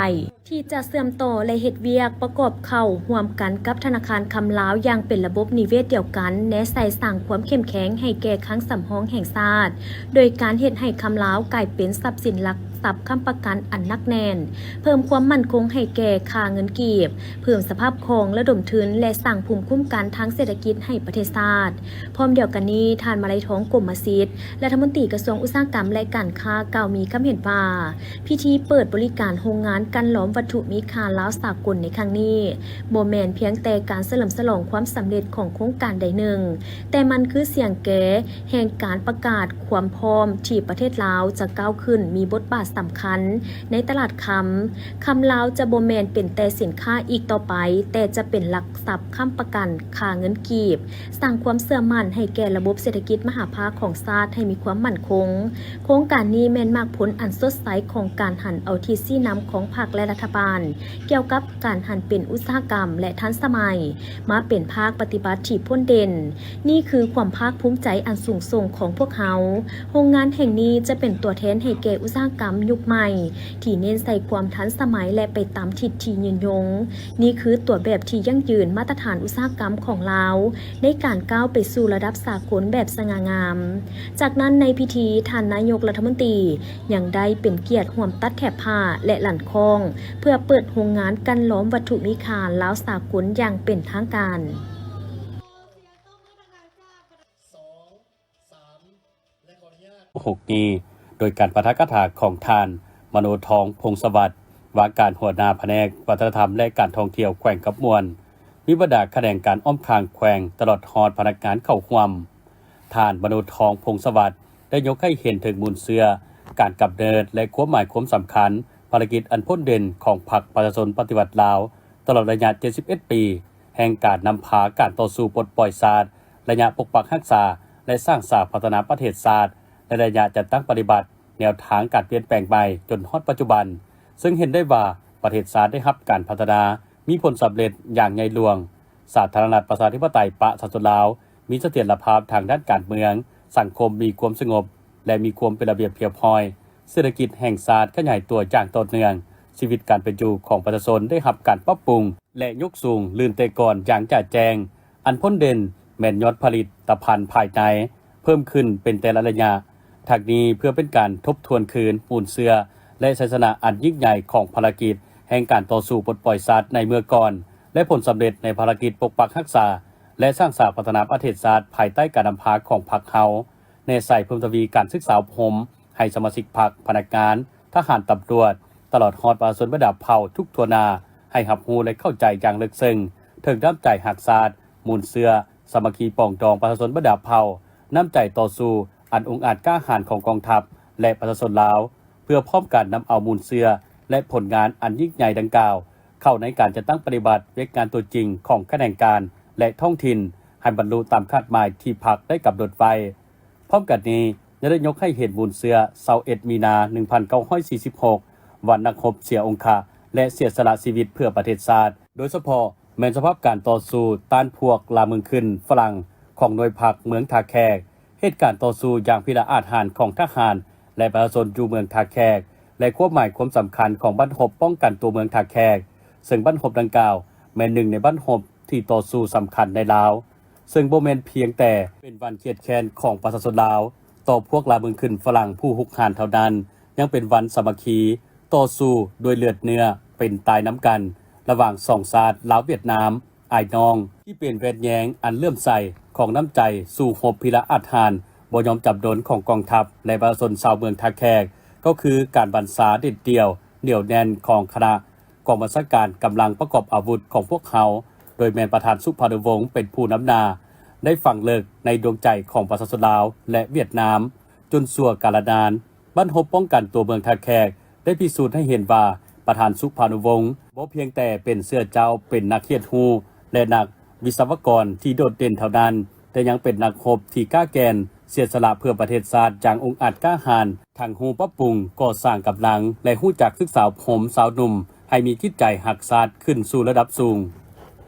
ທີ່ຈະເຊື່ອມຕໍ່ ແລະ ເຮັດວຽກປະກອບເຂົ້າຮ່ວມກັນກັບທະນາຄານຄຳລາວຢ່າງເປັນລະບົບນິເວດດຽວກັນ, ແນໃສ່ສ້າງຄວາມເຂັ້ມແຂງໃຫ້ແກ່ຄັງສຳຮອງແຫ່ງຊາດ ໂດຍການເຮັດໃຫ້ຄຳລາວກາຍເປັນຊັບສິນຫຼັກ ຊັບຄ້ຳປະກັນອັນໜັກແໜ້ນ, ເພີ່ມຄວາມໝັ້ນຄົງໃຫ້ແກ່ຄ່າເງິນກີບ, ເພີ່ມສະພາບຄ່ອງລະດົມທຶນ ແລະ ສ້າງພູມຄຸ້ມກັນທາງເສດຖະກິດໃຫ້ປະເທດຊາດ. ພ້ອມດຽວກັນນີ້, ທ່ານ ມາໄລທອງ ກົມມະສິດ, ລັດຖະມົນຕີກະຊວງອຸດສາຫະກຳ ແລະ ການຄ້າ ກ່າວມີຄຳເຫັນວ່າ ພິທີເປີດບໍລິການໂຮງງານກັ່ນຫຼອມວັດຖຸມີຄ່າລາວສາກົນໃນຄັ້ງນີ້ ບໍ່ແມ່ນພຽງແຕ່ການສະເຫຼີມສະຫຼອງຄວາມສຳເລັດຂອງໂຄງການໃດໜຶ່ງ, ແຕ່ມັນຄືສຽງແກແຫ່ງການປະກາດຄວາມພ້ອມທີ່ປະເທດລາວຈະກ້າວຂຶ້ນມີບົດບາດສຳຄັນໃນຕະຫຼາດຄຳ. ຄຳລາວຈະບໍ່ແມ່ນເປັນແຕ່ສິນຄ້າອີກຕໍ່ໄປ, ແຕ່ຈະເປັນຫຼັກຊັບຄ້ຳປະກັນຄ່າເງິນກີບ, ສ້າງຄວາມເຊື່ອໝັ້ນໃຫ້ແກ່ລະບົບເສດຖະກິດມະຫາພາກຂອງຊາດໃຫ້ມີຄວາມໝັ້ນຄົງ. ໂຄງການນີ້ແມ່ນໝາກຜົນອັນສົດໃສຂອງການຫັນເອົາທິດຊີ້ນຳຂອງພັກ ແລະ ລັດຖະບານ ກ່ຽວກັບການຫັນເປັນອຸດສາຫະກຳ ແລະ ທັນສະໄໝ ມາເປັນພາກປະຕິບັດທີ່ພົ້ນເດັ່ນ. ນີ້ຄືຄວາມພາກພູມໃຈອັນສູງສົ່ງຂອງພວກເຮົາ. ໂຮງງານແຫ່ງນີ້ຈະເປັນຕົວແທນໃຫ້ແກ່ອຸດສາຫະກຳຍຸກໃໝ່ ທີ່ເນັ້ນໃສ່ຄວາມທັນສະໄໝ ແລະ ໄປຕາມທິດທີ່ຍືນຍົງ. ນີ້ຄືຕົວແບບທີ່ຢັ້ງຢືນມາດຕະຖານອຸດສາຫະກຳຂອງລາວ ໃນການກ້າວໄປສູ່ລະດັບສາກົນແບບສະຫງ່າງາມ. ຈາກນັ້ນໃນພິທີ, ທ່ານນາຍົກລັດຖະມົນຕີຍັງໄດ້ເປັນກຽດຮ່ວມຕັດແຖບຜ້າ ແລະ ລັ່ນຄ້ອງ ເພື່ອເປີດໂຮງງານກັ່ນຫຼອມວັດຖຸມີຄ່າລາວສາກົນຢ່າງເປັນທາງການ. ຫົກນີ້ ໂດຍການປາຖະກະຖາຂອງທ່ານ ມະໂນທອງ ພົງສະຫວັດ ວ່າການຫົວໜ້າພະແນກວັດທະນະທຳ ແລະ ການທ່ອງທ່ຽວແຂວງຄຳມ່ວນ, ມີບັນດາຂະແໜງການອ້ອມຂ້າງແຂວງ ຕະຫຼອດຮອດພະນັກງານເຂົ້າຮ່ວມ. ທ່ານ ມະໂນທອງ ພົງສະຫວັດ ໄດ້ຍົກໃຫ້ເຫັນເຖິງມູນເຊື້ອ, ການກຳເນີດ ແລະ ຄວາມໝາຍຄວາມສຳຄັນ ພາລະກິດອັນພົ້ນເດັ່ນຂອງພັກປະຊາຊົນປະຕິວັດລາວ ຕະຫຼອດໄລຍະເຈັດສິບເອັດປີ ແຫ່ງການນຳພາການຕໍ່ສູ້ປົດປ່ອຍຊາດ ໄລຍະປົກປັກຮັກສາ ແລະ ສ້າງສາພັດທະນາປະເທດຊາດ ແລະ ໄລຍະຈັດຕັ້ງປະຕິບັດແນວທາງການປ່ຽນແປງໃໝ່ຈົນຮອດປັດຈຸບັນ, ເຊິ່ງເຫັນໄດ້ວ່າປະເທດຊາດໄດ້ຮັບການພັດທະນາ, ມີຜົນສຳເລັດຢ່າງໃຫຍ່ຫຼວງ, ສາທາລະນະລັດປະຊາທິປະໄຕປະຊາຊົນລາວ ມີສະຖຽນລະພາບທາງດ້ານການເມືອງ, ສັງຄົມມີຄວາມສະຫງົບ ແລະ ມີຄວາມເປັນລະບຽບຮຽບຮ້ອຍ, ເສດຖະກິດແຫ່ງຊາດຂະຫຍາຍຕົວຢ່າງຕໍ່ເນື່ອງ, ຊີວິດການເປັນຢູ່ຂອງປະຊາຊົນໄດ້ຮັບການປັບປຸງ ແລະ ຍົກສູງລື່ນແຕ່ກ່ອນຢ່າງຈະແຈ້ງ. ອັນພົ້ນເດັ່ນແມ່ນຍອດຜະລິດຕະພັນພາຍໃນເພີ່ມຂຶ້ນເປັນແຕ່ລະໄລຍະ. ທັງນີ້ເພື່ອເປັນການທົບທວນຄືນມູນເຊື້ອ ແລະ ໄຊຊະນະອັນຍິ່ງໃຫຍ່ຂອງພາລະກິດແຫ່ງການຕໍ່ສູ້ປົດປ່ອຍຊາດໃນເມື່ອກ່ອນ ແລະ ຜົນສຳເລັດໃນພາລະກິດປົກປັກຮັກສາ ແລະ ສ້າງສາພັດທະນາປະເທດຊາດພາຍໃຕ້ການນຳພາຂອງພັກເຮົາ. ແນໃສ່ເພີ່ມທະວີການສຶກສາອົບຮົມໃຫ້ສະມາຊິກພັກ, ພະນັກງານ, ທະຫານ, ຕຳຫຼວດ, ຕະຫຼອດຮອດປະຊາຊົນບັນດາເຜົ່າທຸກທົ່ວໜ້າ ໃຫ້ຮັບຮູ້ ແລະ ເຂົ້າໃຈຢ່າງເລິກເຊິ່ງເຖິງນ້ຳໃຈຮັກຊາດ, ມູນເຊື້ອ, ສາມັກຄີປອງດອງປະຊາຊົນບັນດາເຜົ່າ, ນ້ຳໃຈຕໍ່ສູ້ອັນອົງອາດກ້າຫານຂອງກອງທັບ ແລະ ປະຊາຊົນລາວ, ເພື່ອພ້ອມກັນນຳເອົາມູນເຊື້ອ ແລະ ຜົນງານອັນຍິ່ງໃຫຍ່ດັ່ງກ່າວ ເຂົ້າໃນການຈັດຕັ້ງປະຕິບັດວຽກງານຕົວຈິງຂອງຂະແໜງການ ແລະ ທ້ອງຖິ່ນ ໃຫ້ບັນລຸຕາມຄາດໝາຍທີ່ພັກໄດ້ກຳນົດໄວ້. ພ້ອມກັນນີ້ ຍັງໄດ້ຍົກໃຫ້ເຫັນມູນເຊື້ອຊາວເອັດມີນາໜຶ່ງພັນເກົ້າຮ້ອຍສີ່ສິບຫົກ ວ່ານັກຮົບເສຍອົງຄະ ແລະ ເສຍສະຫຼະຊີວິດເພື່ອປະເທດຊາດ, ໂດຍສະເພາະແມ່ນສະພາບການຕໍ່ສູ້ຕ້ານພວກລ່າເມືອງຂຶ້ນຝຣັ່ງຂອງໜ່ວຍພັກເມືອງທ່າແຂກ, ເຫດການຕໍ່ສູ້ຢ່າງພິລະອາດຫານຂອງທະຫານ ແລະ ປະຊາຊົນຢູ່ເມືອງທ່າແຂກ ແລະ ຄວາມໝາຍຄວາມສຳຄັນຂອງບັ້ນຮົບປ້ອງກັນຕົວເມືອງທ່າແຂກ, ເຊິ່ງບັ້ນຮົບດັ່ງກ່າວແມ່ນໜຶ່ງໃນບັ້ນຮົບທີ່ຕໍ່ສູ້ສຳຄັນໃນລາວ, ເຊິ່ງບໍ່ແມ່ນພຽງແຕ່ເປັນວັນຄຽດແຄ້ນຂອງປະຊາຊົນລາວຕໍ່ພວກລ່າເມືອງຂຶ້ນຝຣັ່ງຜູ້ຮຸກຮານເທົ່ານັ້ນ, ຍັງເປັນວັນສາມັກຄີ ຕໍ່ສູ້ດ້ວຍເລືອດເນື້ອເປັນຕາຍນຳກັນ ລະຫວ່າງສອງຊາດລາວ-ຫວຽດນາມ ອ້າຍນ້ອງ ທີ່ເປັນແວ່ນແຍງອັນເຫຼື້ອມໃສຂອງນ້ຳໃຈສູ້ຮົບພິລະອາດຫານ ບໍ່ຍອມຈຳນົນຂອງກອງທັບ ແລະ ປະຊາຊົນຊາວເມືອງທ່າແຂກ ກໍຄືການບັນຊາເດັດດ່ຽວ ໜຽວແໜ້ນຂອງຄະນະກອງບັນຊາການກຳລັງປະກອບອາວຸດຂອງພວກເຮົາ ໂດຍແມ່ນປະທານສຸພານຸວົງເປັນຜູ້ນຳໜ້າ ໄດ້ຝັງເລິກໃນດວງໃຈຂອງປະຊາຊົນລາວ ແລະ ຫວຽດນາມ ຈົນຊົ່ວກາລະນານ. ບັ້ນຮົບປ້ອງກັນຕົວເມືອງທ່າແຂກ ໄດ້ພິສູດໃຫ້ເຫັນວ່າ ປະທານສຸພານຸວົງ ບໍ່ພຽງແຕ່ເປັນເສືອເຈົ້າ ເປັນນັກຮຽນຮູ້ ແລະ ນັກວິສະວະກອນທີ່ໂດດເດັ່ນເທົ່ານັ້ນ, ແຕ່ຍັງເປັນນັກຮົບທີ່ກ້າແກ່ນ, ເສຍສະຫຼະເພື່ອປະເທດຊາດຢ່າງອົງອາດກ້າຫານ, ທັງຮູ້ປັບປຸງ, ກໍ່ສ້າງກຳລັງ ແລະ ຮູ້ຈັກສຶກສາອົບຮົມຊາວໜຸ່ມໃຫ້ມີຈິດໃຈຮັກຊາດຂຶ້ນສູ່ລະດັບສູງ.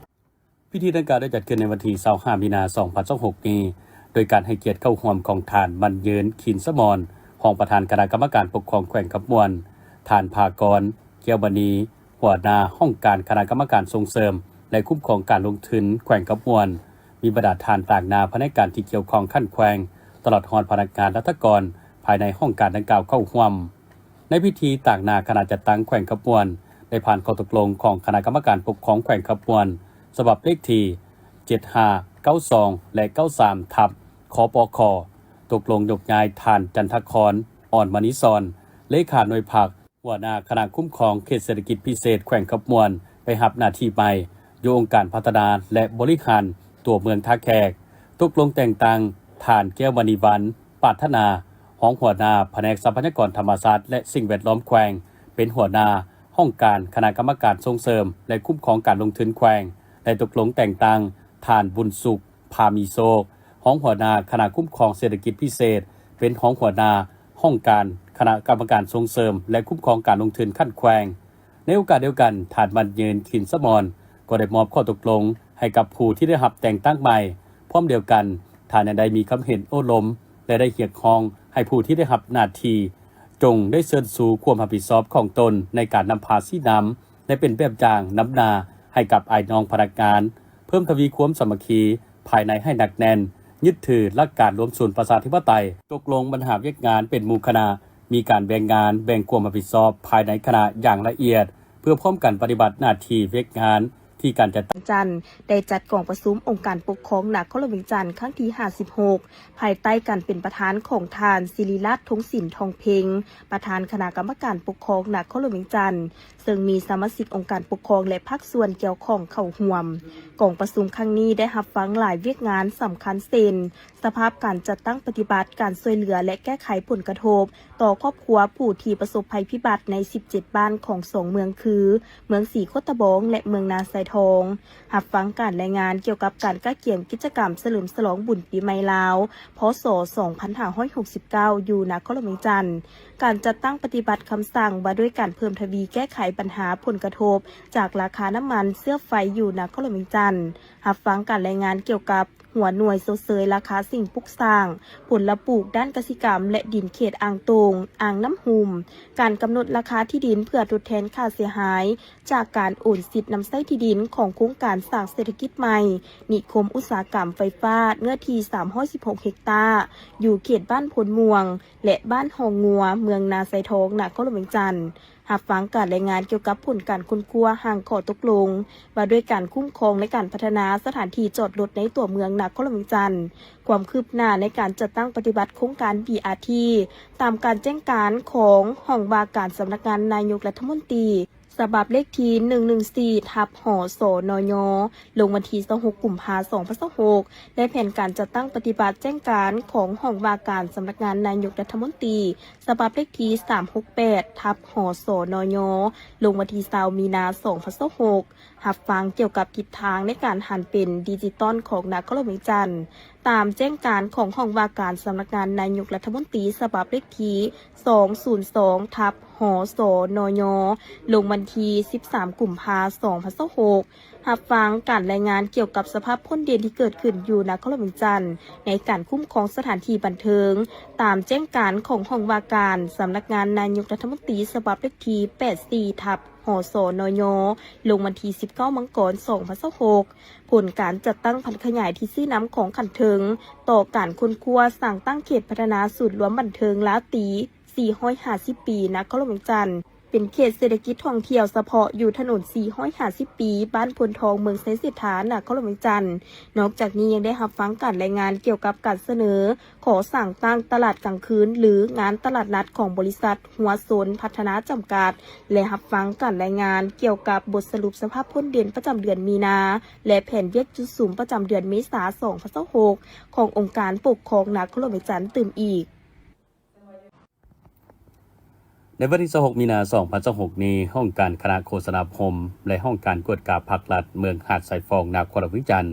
ພິທີດັ່ງກ່າວໄດ້ຈັດຂຶ້ນໃນວັນທີຊາວຫ້າ ມີນາ ສອງພັນຊາວຫົກນີ້ ໂດຍການໃຫ້ກຽດເຂົ້າຮ່ວມຂອງທ່ານ ໝັ້ນຍືນ ຂີນສະໝອນ ຮອງປະທານຄະນະກຳມະການປົກຄອງແຂວງຄຳມ່ວນ, ທ່ານ ພາກອນ ແກ້ວມະນີ ຫົວໜ້າຫ້ອງການຄະນະກຳມະການສົ່ງເສີມ ແລະ ຄຸ້ມຄອງການລົງທຶນແຂວງຄຳມ່ວນ, ມີບັນດາທ່ານຕາງໜ້າພະແນການທີ່ກ່ຽວຂ້ອງຂັ້ນແຂວງ, ຕະຫຼອດຮອດພະນັກງານລັດຖະກອນພາຍໃນຫ້ອງການດັ່ງກ່າວເຂົ້າຮ່ວມ. ໃນພິທີ, ຕາງໜ້າຄະນະຈັດຕັ້ງແຂວງຄຳມ່ວນ ໄດ້ຜ່ານຂໍ້ຕົກລົງຂອງຄະນະກຳມະການປົກຄອງແຂວງຄຳມ່ວນ ສະບັບເລກທີ ເຈັດຫ້າ ເກົ້າສອງ ແລະ ເກົ້າສາມ ທັບ ຄປຄ, ຕົກລົງຍົກຍ້າຍທ່ານ ຈັນທະຄອນ ອອນມະນີສອນ ເລຂາໜ່ວຍພັກ, ຫົວໜ້າຄະນະຄຸ້ມຄອງເຂດເສດຖະກິດພິເສດແຂວງຄຳມ່ວນ ໄປຮັບໜ້າທີ່ໃໝ່ຢູ່ອົງການພັດທະນາ ແລະ ບໍລິຫານຕົວເມືອງທ່າແຂກ. ຕົກລົງແຕ່ງຕັ້ງທ່ານ ແກ້ວມະນີວັນ ປາດຖະໜາ ຮອງຫົວໜ້າພະແນກຊັບພະຍາກອນທຳມະຊາດ ແລະ ສິ່ງແວດລ້ອມແຂວງ ເປັນຫົວໜ້າຫ້ອງການຄະນະກຳມະການສົ່ງເສີມ ແລະ ຄຸ້ມຄອງການລົງທຶນແຂວງ ແລະ ຕົກລົງແຕ່ງຕັ້ງທ່ານ ບຸນສຸກ ພາມີໂຊກ ຮອງຫົວໜ້າຄະນະຄຸ້ມຄອງເສດຖະກິດພິເສດ ເປັນຮອງຫົວໜ້າຫ້ອງການຄະນະກຳມະການສົ່ງເສີມ ແລະ ຄຸ້ມຄອງການລົງທຶນຂັ້ນແຂວງ. ໃນໂອກາດດຽວກັນ, ທ່ານ ໝັ້ນຍືນ ຂິນສະໝອນ ກໍໄດ້ມອບຂໍ້ຕົກລົງໃຫ້ກັບຜູ້ທີ່ໄດ້ຮັບແຕ່ງຕັ້ງໃໝ່. ພ້ອມດຽວກັນ, ທ່ານຍັງໄດ້ມີຄຳເຫັນໂອ້ລົມ ແລະ ໄດ້ຮຽກຮ້ອງໃຫ້ຜູ້ທີ່ໄດ້ຮັບໜ້າທີ່ ຈົ່ງໄດ້ເຊີດຊູຄວາມຮັບຜິດຊອບຂອງຕົນໃນການນຳພາຊີ້ນຳ ແລະ ເປັນແບບຢ່າງນຳໜ້າໃຫ້ກັບອ້າຍນ້ອງພະນັກງານ, ເພີ່ມທະວີຄວາມສາມັກຄີພາຍໃນໃຫ້ໜັກແໜ້ນ, ຍຶດຖືຫຼັກການລວມສູນປະຊາທິປະໄຕ, ຕົກລົງບັນຫາວຽກງານເປັນໝູ່ຄະນະ, ມີການແບ່ງງານ, ແບ່ງຄວາມຮັບຜິດຊອບພາຍໃນຄະນະຢ່າງລະອຽດ ເພື່ອພ້ອມກັນປະຕິບັດໜ້າທີ່ວຽກງານທີ່ການຈັດຕັ້ງ. ຈັນ ໄດ້ຈັດກອງປະຊຸມອົງການປົກຄອງນະຄອນຫຼວງວຽງຈັນຄັ້ງທີຫ້າສິບຫົກ ພາຍໃຕ້ການເປັນປະທານຂອງທ່ານ ສິລິລາດ ທົງສິນ ທອງເພັງ ປະທານຄະນະກຳມະການປົກຄອງນະຄອນຫຼວງວຽງຈັນ, ເຊິ່ງມີສະມາຊິກອົງການປົກຄອງ ແລະ ພາກສ່ວນກ່ຽວຂ້ອງເຂົ້າຮ່ວມ. ກອງປະຊຸມຄັ້ງນີ້ໄດ້ຮັບຟັງຫຼາຍວຽກງານສຳຄັນ ເຊັ່ນ ສະພາບການຈັດຕັ້ງປະຕິບັດການຊ່ວຍເຫຼືອ ແລະ ແກ້ໄຂຜົນກະທົບຕໍ່ຄອບຄົວຜູ້ທີ່ປະສົບໄພພິບັດໃນສິບເຈັດບ້ານຂອງສອງເມືອງຄື ເມືອງສີໂຄດຕະບອງ ແລະ ເມືອງນາຊາຍທອງ, ຮັບຟັງການລາຍງານກ່ຽວກັບການກະກຽມກິດຈະກຳສະເຫຼີມສະຫຼອງບຸນປີໃໝ່ລາວ ພ.ສ. ສອງພັນຫ້າຮ້ອຍຫົກສິບເກົ້າ ຢູ່ນະຄອນຫຼວງວຽງຈັນ, ການຈັດຕັ້ງປະຕິບັດຄຳສັ່ງວ່າດ້ວຍການເພີ່ມທະວີແກ້ໄຂບັນຫາຜົນກະທົບຈາກລາຄານ້ຳມັນເຊື້ອໄຟຢູ່ນະຄອນຫຼວງວຽງຈັນ, ຮັບຟັງການລາຍງານກ່ຽວກັບ ຫົວໜ່ວຍຊົດເຊີຍລາຄາສິ່ງປຸກສ້າງ, ຜົນລະປູກດ້ານກະສິກຳ ແລະ ດິນເຂດອ່າງໂຕ່ງ, ອ່າງນ້ຳຮຸ່ມ, ການກຳນົດລາຄາທີ່ດິນເພື່ອທົດແທນຄ່າເສຍຫາຍຈາກການໂອນສິດນຳໃຊ້ທີ່ດິນຂອງໂຄງການສ້າງເສດຖະກິດໃໝ່ ນິຄົມອຸດສາຫະກຳໄຟຟ້າ ເນື້ອທີ່ສາມຮ້ອຍສິບຫົກເຮັກຕາ ຢູ່ເຂດບ້ານໂພນມ່ວງ ແລະ ບ້ານຮ່ອງງົວ ເມືອງນາຊາຍທອງ ນະຄອນຫຼວງວຽງຈັນ. ຮັບຟັງການລາຍງານກ່ຽວກັບຜົນການຄົ້ນຄວ້າຮ່າງຂໍ້ຕົກລົງວ່າດ້ວຍການຄຸ້ມຄອງ ແລະ ການພັດທະນາສະຖານທີ່ຈອດລົດໃນຕົວເມືອງນະຄອນຫຼວງວຽງຈັນ, ຄວາມຄືບໜ້າໃນການຈັດຕັ້ງປະຕິບັດໂຄງການ ບີອາທີ ຕາມການແຈ້ງການຂອງຫ້ອງວ່າການສຳນັກງານນາຍົກລັດຖະມົນຕີ ສະບັບເລກທີ ໜຶ່ງໜຶ່ງສີ່ ທັບ ຫສນຍ ລົງວັນທີ ຊາວຫົກ ກຸມພາ ສອງພັນຊາວຫົກ ແລະ ແຜນການຈັດຕັ້ງປະຕິບັດແຈ້ງການຂອງຫ້ອງວ່າການສຳນັກງານນາຍົກລັດຖະມົນຕີ ສະບັບເລກທີ ສາມຫົກແປດ ທັບ ຫສນຍ ລົງວັນທີ ຊາວ ມີນາ ສອງພັນຊາວຫົກ ຮັບຟັງກ່ຽວກັບທິດທາງໃນການຫັນເປັນດິຈິຕອນຂອງນະຄອນຫຼວງວຽງຈັນ ຕາມແຈ້ງການຂອງຫ້ອງວ່າການສຳນັກງານນາຍົກລັດຖະມົນຕີ ສະບັບເລກທີ ສອງສູນສອງ ທັບ ຫສນຍ ລົງວັນທີ ສິບສາມ ກຸມພາ ສອງພັນຊາວຫົກ ຮັບຟັງການລາຍງານກ່ຽວກັບສະພາບພົ້ນເດັ່ນທີ່ເກີດຂຶ້ນຢູ່ນະຄອນຫຼວງວຽງຈັນ ໃນການຄຸ້ມຄອງສະຖານທີ່ບັນເທີງ ຕາມແຈ້ງການຂອງຫ້ອງວ່າການສຳນັກງານນາຍົກລັດຖະມົນຕີ ສະບັບເລກທີ ແປດສີ່ ທັບ ຫສນຍ ລົງວັນທີ ສິບເກົ້າ ມັງກອນ ສອງພັນຊາວຫົກ ຜົນການຈັດຕັ້ງຜັນຂະຫຍາຍທີ່ຊີ້ນຳຂອງຂັ້ນເທິງ ຕໍ່ການຄົ້ນຄວ້າສ້າງຕັ້ງເຂດພັດທະນາສູນລວມບັນເທີງລາຕີ ສີ່ຮ້ອຍຫ້າສິບປີ ນະຄອນຫຼວງວຽງຈັນ, ເປັນເຂດເສດຖະກິດທ່ອງທ່ຽວສະເພາະຢູ່ຖະໜົນສີ່ຮ້ອຍຫ້າສິບປີ ບ້ານໂພນທອງ ເມືອງໄຊເສດຖາ ນະຄອນຫຼວງວຽງຈັນ. ນອກຈາກນີ້ຍັງໄດ້ຮັບຟັງການລາຍງານກ່ຽວກັບການສະເໜີຂໍສ້າງຕັ້ງຕະຫຼາດກາງຄືນ ຫຼື ງານຕະຫຼາດນັດຂອງບໍລິສັດຫົວຊົນພັດທະນາຈຳກັດ ແລະ ຮັບຟັງການລາຍງານກ່ຽວກັບບົດສະຫຼຸບສະພາບພົ້ນເດັ່ນປະຈຳເດືອນມີນາ ແລະ ແຜນວຽກຈຸດສຸມປະຈຳເດືອນເມສາ ສອງພັນຊາວຫົກ ຂອງອົງການປົກຄອງນະຄອນຫຼວງວຽງຈັນຕື່ມອີກ. ໃນວັນທີຊາວຫົກ ມີນາ ສອງພັນຊາວຫົກນີ້, ຫ້ອງການຄະນະໂຄສະນາອົບຮົມ ແລະ ຫ້ອງການກວດກາພັກລັດເມືອງຫາດຊາຍຟອງ ນະຄອນຫຼວງວຽງຈັນ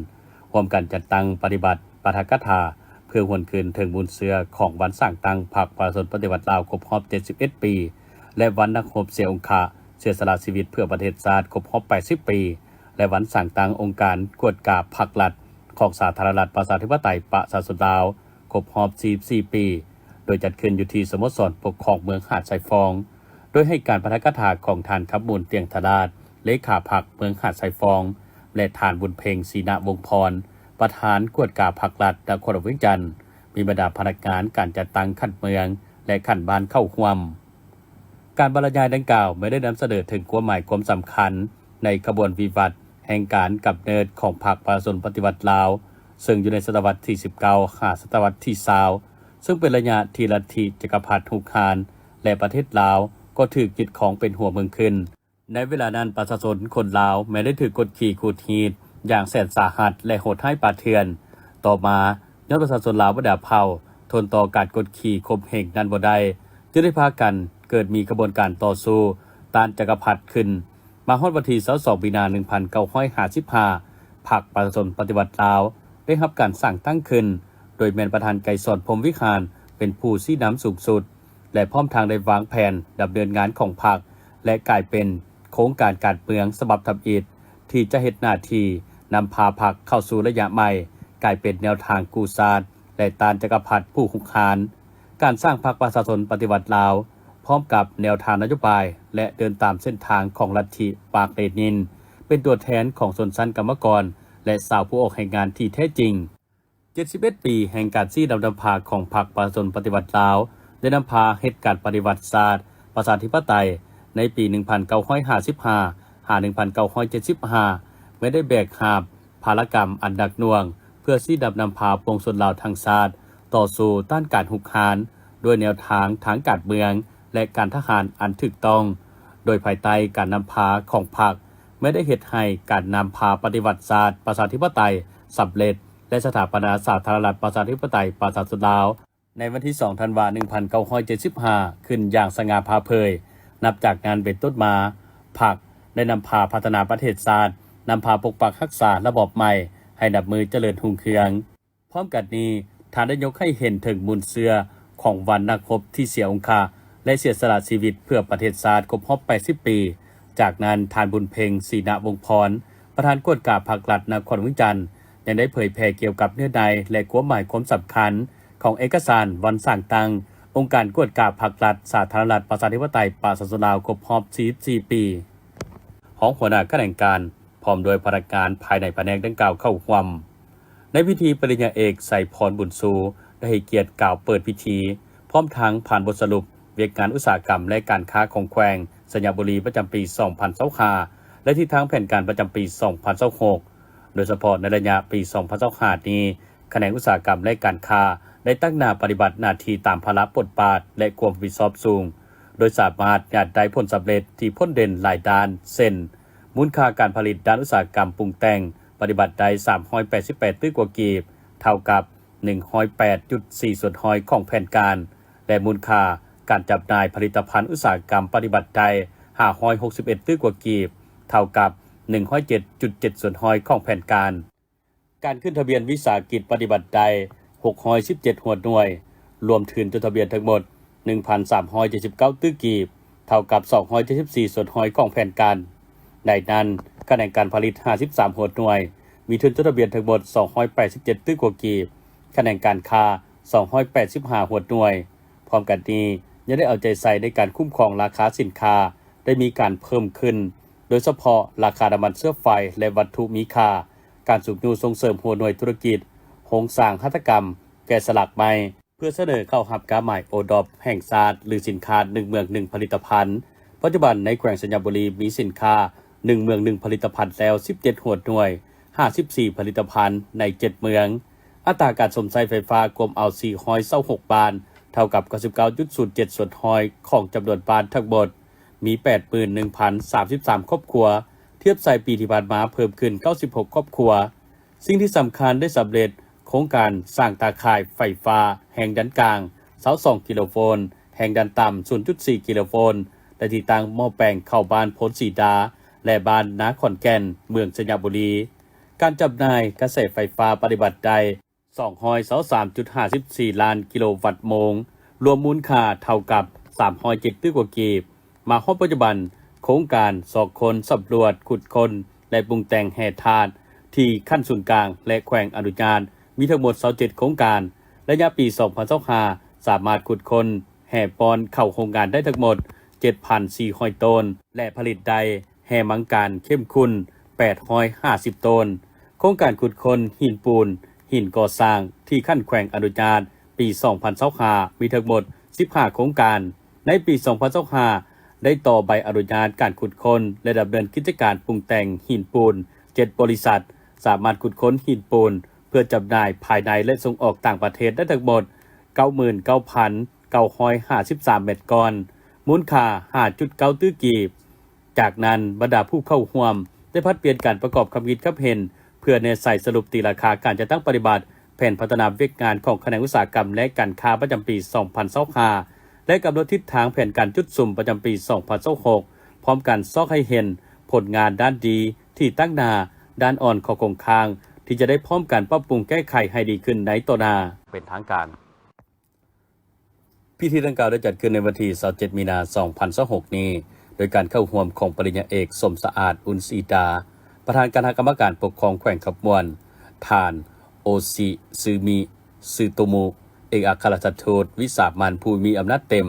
ຮ່ວມກັນຈັດຕັ້ງປະຕິບັດປາຖະກະຖາ ເພື່ອຫວນຄືນເຖິງມູນເຊື້ອຂອງວັນສ້າງຕັ້ງພັກປະຊາຊົນປະຕິວັດລາວຄົບຮອບເຈັດສິບເອັດປີ ແລະ ວັນນັກຮົບເສຍອົງຄະ ເສຍສະຫຼະຊີວິດເພື່ອປະເທດຊາດຄົບຮອບແປດສິບປີ ແລະ ວັນສ້າງຕັ້ງອົງການກວດກາພັກລັດຂອງສາທາລະນະລັດປະຊາທິປະໄຕປະຊາຊົນລາວ ຄົບຮອບສີ່ສິບສີ່ປີ ໂດຍຈັດຂຶ້ນຢູ່ທີ່ສະໂມສອນປົກຄອງເມືອງຫາດຊາຍຟອງ, ໂດຍໃຫ້ການປາຖະກະຖາຂອງທ່ານ ຄຳມູນ ຕຽງທະລາດ ເລຂາພັກເມືອງຫາດຊາຍຟອງ ແລະ ທ່ານ ບຸນເພັງ ສີນະວົງພອນ ປະທານກວດກາພັກລັດນະຄອນຫຼວງວຽງຈັນ, ມີບັນດາພະນັກງານການຈັດຕັ້ງຂັ້ນເມືອງ ແລະ ຂັ້ນບ້ານເຂົ້າຮ່ວມ. ການບັນລະຍາຍດັ່ງກ່າວແມ່ນໄດ້ນຳສະເໜີເຖິງຄວາມໝາຍຄວາມສຳຄັນໃນຂະບວນວິວັດແຫ່ງການກຳເນີດຂອງພັກປະຊາຊົນປະຕິວັດລາວ, ເຊິ່ງຢູ່ໃນສະຕະວັດທີສິບເກົ້າ ຫາສະຕະວັດທີຊາວ ເຊິ່ງເປັນໄລຍະທີ່ລັດທິຈັກກະພັດຮຸກຮານ ແລະ ປະເທດລາວກໍຖືກຍຶດຄອງເປັນຫົວເມືອງຂຶ້ນ. ໃນເວລານັ້ນ, ປະຊາຊົນຄົນລາວແມ່ນໄດ້ຖືກກົດຂີ່ຂູດຮີດຢ່າງແສນສາຫັດ ແລະ ໂຫດຮ້າຍປ່າເຖື່ອນ. ຕໍ່ມາ, ຍ້ອນປະຊາຊົນລາວບັນດາເຜົ່າທົນຕໍ່ການກົດຂີ່ຂົ່ມເຫງນັ້ນບໍ່ໄດ້, ຈຶ່ງໄດ້ພາກັນເກີດມີຂະບວນການຕໍ່ສູ້ຕ້ານຈັກກະພັດຂຶ້ນ. ມາຮອດວັນທີຊາວສອງ ມີນາ ໜຶ່ງພັນເກົ້າຮ້ອຍຫ້າສິບຫ້າ ພັກປະຊາຊົນປະຕິວັດລາວໄດ້ຮັບການສ້າງຕັ້ງຂຶ້ນ, ໂດຍແມ່ນປະທານໄກສອນ ພົມວິຫານ ເປັນຜູ້ຊີ້ນຳສູງສຸດ. ແລະ ພ້ອມທັງໄດ້ວາງແຜນດຳເນີນງານຂອງພັກ ແລະ ກາຍເປັນໂຄງການການເມືອງສະບັບທຳອິດ ທີ່ຈະເຮັດໜ້າທີ່ນຳພາພັກເຂົ້າສູ່ໄລຍະໃໝ່, ກາຍເປັນແນວທາງກູ້ຊາດ ແລະ ຕ້ານຈັກກະພັດຜູ້ຮຸກຮານ. ການສ້າງພັກປະຊາຊົນປະຕິວັດລາວ ພ້ອມກັບແນວທາງນະໂຍບາຍ ແລະ ເດີນຕາມເສັ້ນທາງຂອງລັດທິມາກເລນິນ ເປັນຕົວແທນຂອງຊົນຊັ້ນກຳມະກອນ ແລະ ຊາວຜູ້ອອກແຮງງານທີ່ແທ້ຈິງ. ເຈັດສິບເອັດປີແຫ່ງການຊີ້ນຳນຳພາຂອງພັກປະຊາຊົນປະຕິວັດລາວ ໄດ້ນຳພາເຮັດການປະຕິວັດຊາດປະຊາທິປະໄຕໃນປີໜຶ່ງພັນເກົ້າຮ້ອຍຫ້າສິບຫ້າ ຫາ ໜຶ່ງພັນເກົ້າຮ້ອຍເຈັດສິບຫ້າ ແມ່ນໄດ້ແບກຫາບພາລະກຳອັນໜັກໜ່ວງ ເພື່ອຊີ້ນຳນຳພາປວງຊົນລາວທັງຊາດຕໍ່ສູ້ຕ້ານການຮຸກຮານ ດ້ວຍແນວທາງທາງການເມືອງ ແລະ ການທະຫານອັນຖືກຕ້ອງ, ໂດຍພາຍໃຕ້ການນຳພາຂອງພັກ ແມ່ນໄດ້ເຮັດໃຫ້ການນຳພາປະຕິວັດຊາດປະຊາທິປະໄຕສຳເລັດ ແລະ ສະຖາປະນາສາທາລະນະລັດປະຊາທິປະໄຕປະຊາຊົນລາວ ໃນວັນທີສອງ ທັນວາ ໜຶ່ງພັນເກົ້າຮ້ອຍເຈັດສິບຫ້າ ຂຶ້ນຢ່າງສະຫງ່າຜ່າເຜີຍ. ນັບຈາກນັ້ນເປັນຕົ້ນມາ, ພັກໄດ້ນຳພາພັດທະນາປະເທດຊາດ, ນຳພາປົກປັກຮັກສາລະບອບໃໝ່ໃຫ້ນັບມື້ຈະເລີນຮຸ່ງເຮືອງ. ພ້ອມກັນນີ້, ທ່ານໄດ້ຍົກໃຫ້ເຫັນເຖິງມູນເຊື້ອຂອງວັນນັກຮົບທີ່ເສຍອົງຄະ ແລະ ເສຍສະຫຼະຊີວິດເພື່ອປະເທດຊາດຄົບຮອບແປດສິບປີ. ຈາກນັ້ນ, ທ່ານ ບຸນເພັງ ສີນະວົງພອນ ປະທານກວດກາພັກລັດນະຄອນຫຼວງວຽງຈັນ ຍັງໄດ້ເຜີຍແຜ່ກ່ຽວກັບເນື້ອໃນ ແລະ ຄວາມໝາຍຄວາມສຳຄັນຂອງເອກະສານວັນສ້າງຕັ້ງອົງການກວດກາພັກລັດສາທາລະນະລັດປະຊາທິປະໄຕປະຊາຊົນລາວຄົບຮອບສີ່ສິບສີ່ປີ. ຮອງຫົວໜ້າຂະແໜງການ ພ້ອມດ້ວຍພະນັກງານພາຍໃນພະແນກດັ່ງກ່າວເຂົ້າຮ່ວມ. ໃນພິທີ, ປະລິນຍາເອກ ໄຊພອນ ບຸນຊູ ໄດ້ໃຫ້ກຽດກ່າວເປີດພິທີ, ພ້ອມທັງຜ່ານບົດສະຫຼຸບວຽກງານອຸດສາຫະກຳ ແລະ ການຄ້າຂອງແຂວງໄຊຍະບູລີ ປະຈຳປີສອງພັນຊາວຫ້າ ແລະ ທິດທາງແຜນການປະຈຳປີສອງພັນຊາວຫົກ. ໂດຍສະເພາະໃນໄລຍະປີສອງພັນຊາວຫ້ານີ້, ຂະແໜງອຸດສາຫະກຳ ແລະ ການຄ້າ ໄດ້ຕັ້ງໜ້າປະຕິບັດໜ້າທີ່ຕາມພາລະບົດບາດ ແລະ ຄວາມຮັບຜິດຊອບສູງ, ໂດຍສາມາດຍາດໄດ້ຜົນສຳເລັດທີ່ພົ້ນເດັ່ນຫຼາຍດ້ານ ເຊັ່ນ: ມູນຄ່າການຜະລິດດ້ານອຸດສາຫະກຳປຸງແຕ່ງ ປະຕິບັດໄດ້ສາມຮ້ອຍແປດສິບແປດຕື້ກວ່າກີບ, ເທົ່າກັບໜຶ່ງຮ້ອຍແປດຈຸດສີ່ສ່ວນຮ້ອຍຂອງແຜນການ ແລະ ມູນຄ່າການຈຳໜ່າຍຜະລິດຕະພັນອຸດສາຫະກຳປະຕິບັດໄດ້ຫ້າຮ້ອຍຫົກສິບເອັດຕື້ກວ່າກີບ, ເທົ່າກັບໜຶ່ງຮ້ອຍເຈັດຈຸດເຈັດສ່ວນຮ້ອຍຂອງແຜນການ. ການຂຶ້ນທະບຽນວິສາຫະກິດປະຕິບັດໄດ້ຫົກຮ້ອຍສິບເຈັດຫົວໜ່ວຍ, ລວມທຶນຈົດທະບຽນທັງໝົດໜຶ່ງພັນສາມຮ້ອຍເຈັດສິບເກົ້າຕື້ກີບ, ເທົ່າກັບສອງຮ້ອຍເຈັດສິບສີ່ສ່ວນຮ້ອຍຂອງແຜນການ. ໃນນັ້ນ, ຂະແໜງການຜະລິດຫ້າສິບສາມຫົວໜ່ວຍ, ມີທຶນຈົດທະບຽນທັງໝົດສອງຮ້ອຍແປດສິບເຈັດຕື້ກວ່າກີບ, ຂະແໜງການຄ້າສອງຮ້ອຍແປດສິບຫ້າຫົວໜ່ວຍ. ພ້ອມກັນນີ້, ຍັງໄດ້ເອົາໃຈໃສ່ໃນການຄຸ້ມຄອງລາຄາສິນຄ້າ ໄດ້ມີການເພີ່ມຂຶ້ນ, ໂດຍສະເພາະລາຄານ້ຳມັນເຊື້ອໄຟ ແລະ ວັດຖຸມີຄ່າ, ການຊຸກຍູ້ສົ່ງເສີມຫົວໜ່ວຍທຸລະກິດ, ໂຮງສ້າງຫັດຖະກຳ, ແກະສະຫຼັກໄມ້, ພື່ອສະເໜີເຂົ້າຮັບກາໝາຍໂອດອບແຫ່ງຊາດ ຫຼື ສິນຄ້າໜຶ່ງເມືອງໜຶ່ງຜະລິດຕະພັນ. ປັດຈຸບັນໃນແຂວງໄຊຍະບູລີມີສິນຄ້າໜຶ່ງເມືອງໜຶ່ງຜະລິດຕະພັນແລ້ວສິບເຈັດຫົວໜ່ວຍ ຫ້າສິບສີ່ຜະລິດຕະພັນໃນເຈັດເມືອງ. ອັດຕາການຊົມໃຊ້ໄຟຟ້າກວມເອົາສີ່ຮ້ອຍຊາວຫົກບ້ານ ເທົ່າກັບເກົ້າສິບເກົ້າຈຸດສູນເຈັດສ່ວນຮ້ອຍຂອງຈຳນວນບ້ານທັງໝົດ. ມີແປດໝື່ນໜຶ່ງພັນສາມສິບສາມຄອບຄົວ, ທຽບໃສ່ປີທີ່ຜ່ານມາເພີ່ມຂຶ້ນເກົ້າສິບຫົກຄອບຄົວ. ສິ່ງທີ່ສຳຄັນໄດ້ສຳເລັດໂຄງການສ້າງຕາຂ່າຍໄຟຟ້າແຮງດັນກາງຊາວສອງກິໂລໂວນ, ແຮງດັນຕ່ຳສູນຈຸດສີ່ກິໂລໂວນ ແລະ ຕິດຕັ້ງໝໍ້ແປງເຂົ້າບ້ານໂພນສີດາ ແລະ ບ້ານນາຂອນແກ່ນ ເມືອງໄຊຍະບູລີ. ການຈຳໜ່າຍກະແສໄຟຟ້າປະຕິບັດໄດ້ ສອງຮ້ອຍຊາວສາມຈຸດຫ້າສິບສີ່ລ້ານກິໂລວັດໂມງ, ລວມມູນຄ່າເທົ່າກັບສາມຮ້ອຍເຈັດຕື້ກວ່າກີບ. ມາຮອດປັດຈຸບັນ, ໂຄງການຊອກຄົ້ນ, ສຳຫຼວດ, ຂຸດຄົ້ນ ແລະ ປຸງແຕ່ງແຮ່ທາດທີ່ຂັ້ນສູນກາງ ແລະ ແຂວງອະນຸຍາດ ມີທັງໝົດຊາວເຈັດໂຄງການ. ໄລຍະປີສອງພັນຊາວຫ້າ ສາມາດຂຸດຄົ້ນແຮ່ປ້ອນເຂົ້າໂຮງງານໄດ້ທັງໝົດເຈັດພັນສີ່ຮ້ອຍໂຕນ ແລະ ຜະລິດໄດ້ ແຮ່ມັງການເຂັ້ມຂຸ້ນແປດຮ້ອຍຫ້າສິບໂຕນ. ໂຄງການຂຸດຄົ້ນຫີນປູນ, ຫີນກໍ່ສ້າງທີ່ຂັ້ນແຂວງອະນຸຍາດປີສອງພັນຊາວຫ້າ ມີທັງໝົດສິບຫ້າໂຄງການ. ໃນປີສອງພັນຊາວຫ້າ ໄດ້ຕໍ່ໃບອະນຸຍາດການຂຸດຄົ້ນ ແລະ ດຳເນີນກິດຈະການປຸງແຕ່ງຫີນປູນເຈັດບໍລິສັດ, ສາມາດຂຸດຄົ້ນຫີນປູນເພື່ອຈຳໜ່າຍພາຍໃນ ແລະ ສົ່ງອອກຕ່າງປະເທດໄດ້ທັງໝົດເກົ້າໝື່ນເກົ້າພັນເກົ້າຮ້ອຍຫ້າສິບສາມແມັດກ້ອນ, ມູນຄ່າຫ້າຈຸດເກົ້າຕື້ກີບ. ຈາກນັ້ນ, ບັນດາຜູ້ເຂົ້າຮ່ວມໄດ້ຜັດປ່ຽນການປະກອບຄຳຄິດຄຳເຫັນ ເພື່ອແນໃສ່ສະຫຼຸບຕີລາຄາການຈັດຕັ້ງປະຕິບັດແຜນພັດທະນາວຽກງານຂອງຂະແໜງອຸດສາຫະກຳ ແລະ ການຄ້າປະຈຳປີສອງພັນຊາວຫ້າ ແລະ ກຳນົດທິດທາງແຜນການຈຸດສຸມປະຈຳປີສອງພັນຊາວຫົກ ພ້ອມກັນຊອກໃຫ້ເຫັນຜົນງານດ້ານດີທີ່ຕັ້ງໜ້າ, ດ້ານອ່ອນ, ຂໍ້ຄົງຄ້າງທີ່ຈະໄດ້ພ້ອມກັນປັບປຸງແກ້ໄຂໃຫ້ດີຂຶ້ນໃນຕໍ່ໜ້າ. ເປັນທາງການ. ພິທີດັ່ງກ່າວໄດ້ຈັດຂຶ້ນໃນວັນທີຊາວເຈັດມີນາສອງພັນຊາວຫົກນີ້ ໂດຍການເຂົ້າຮ່ວມຂອງປະລິນຍາເອກ ສົມສະອາດ ອຸ່ນສີດາ ປະທານຄະນະກຳມະການປົກຄອງແຂວງຄຳມ່ວນ, ທ່ານ ໂອຊິຊຶມິ ຊຶໂຕມຸ ເອກອັກຄະລັດຖະທູດວິສາມັນຜູ້ມີອຳນາດເຕັມ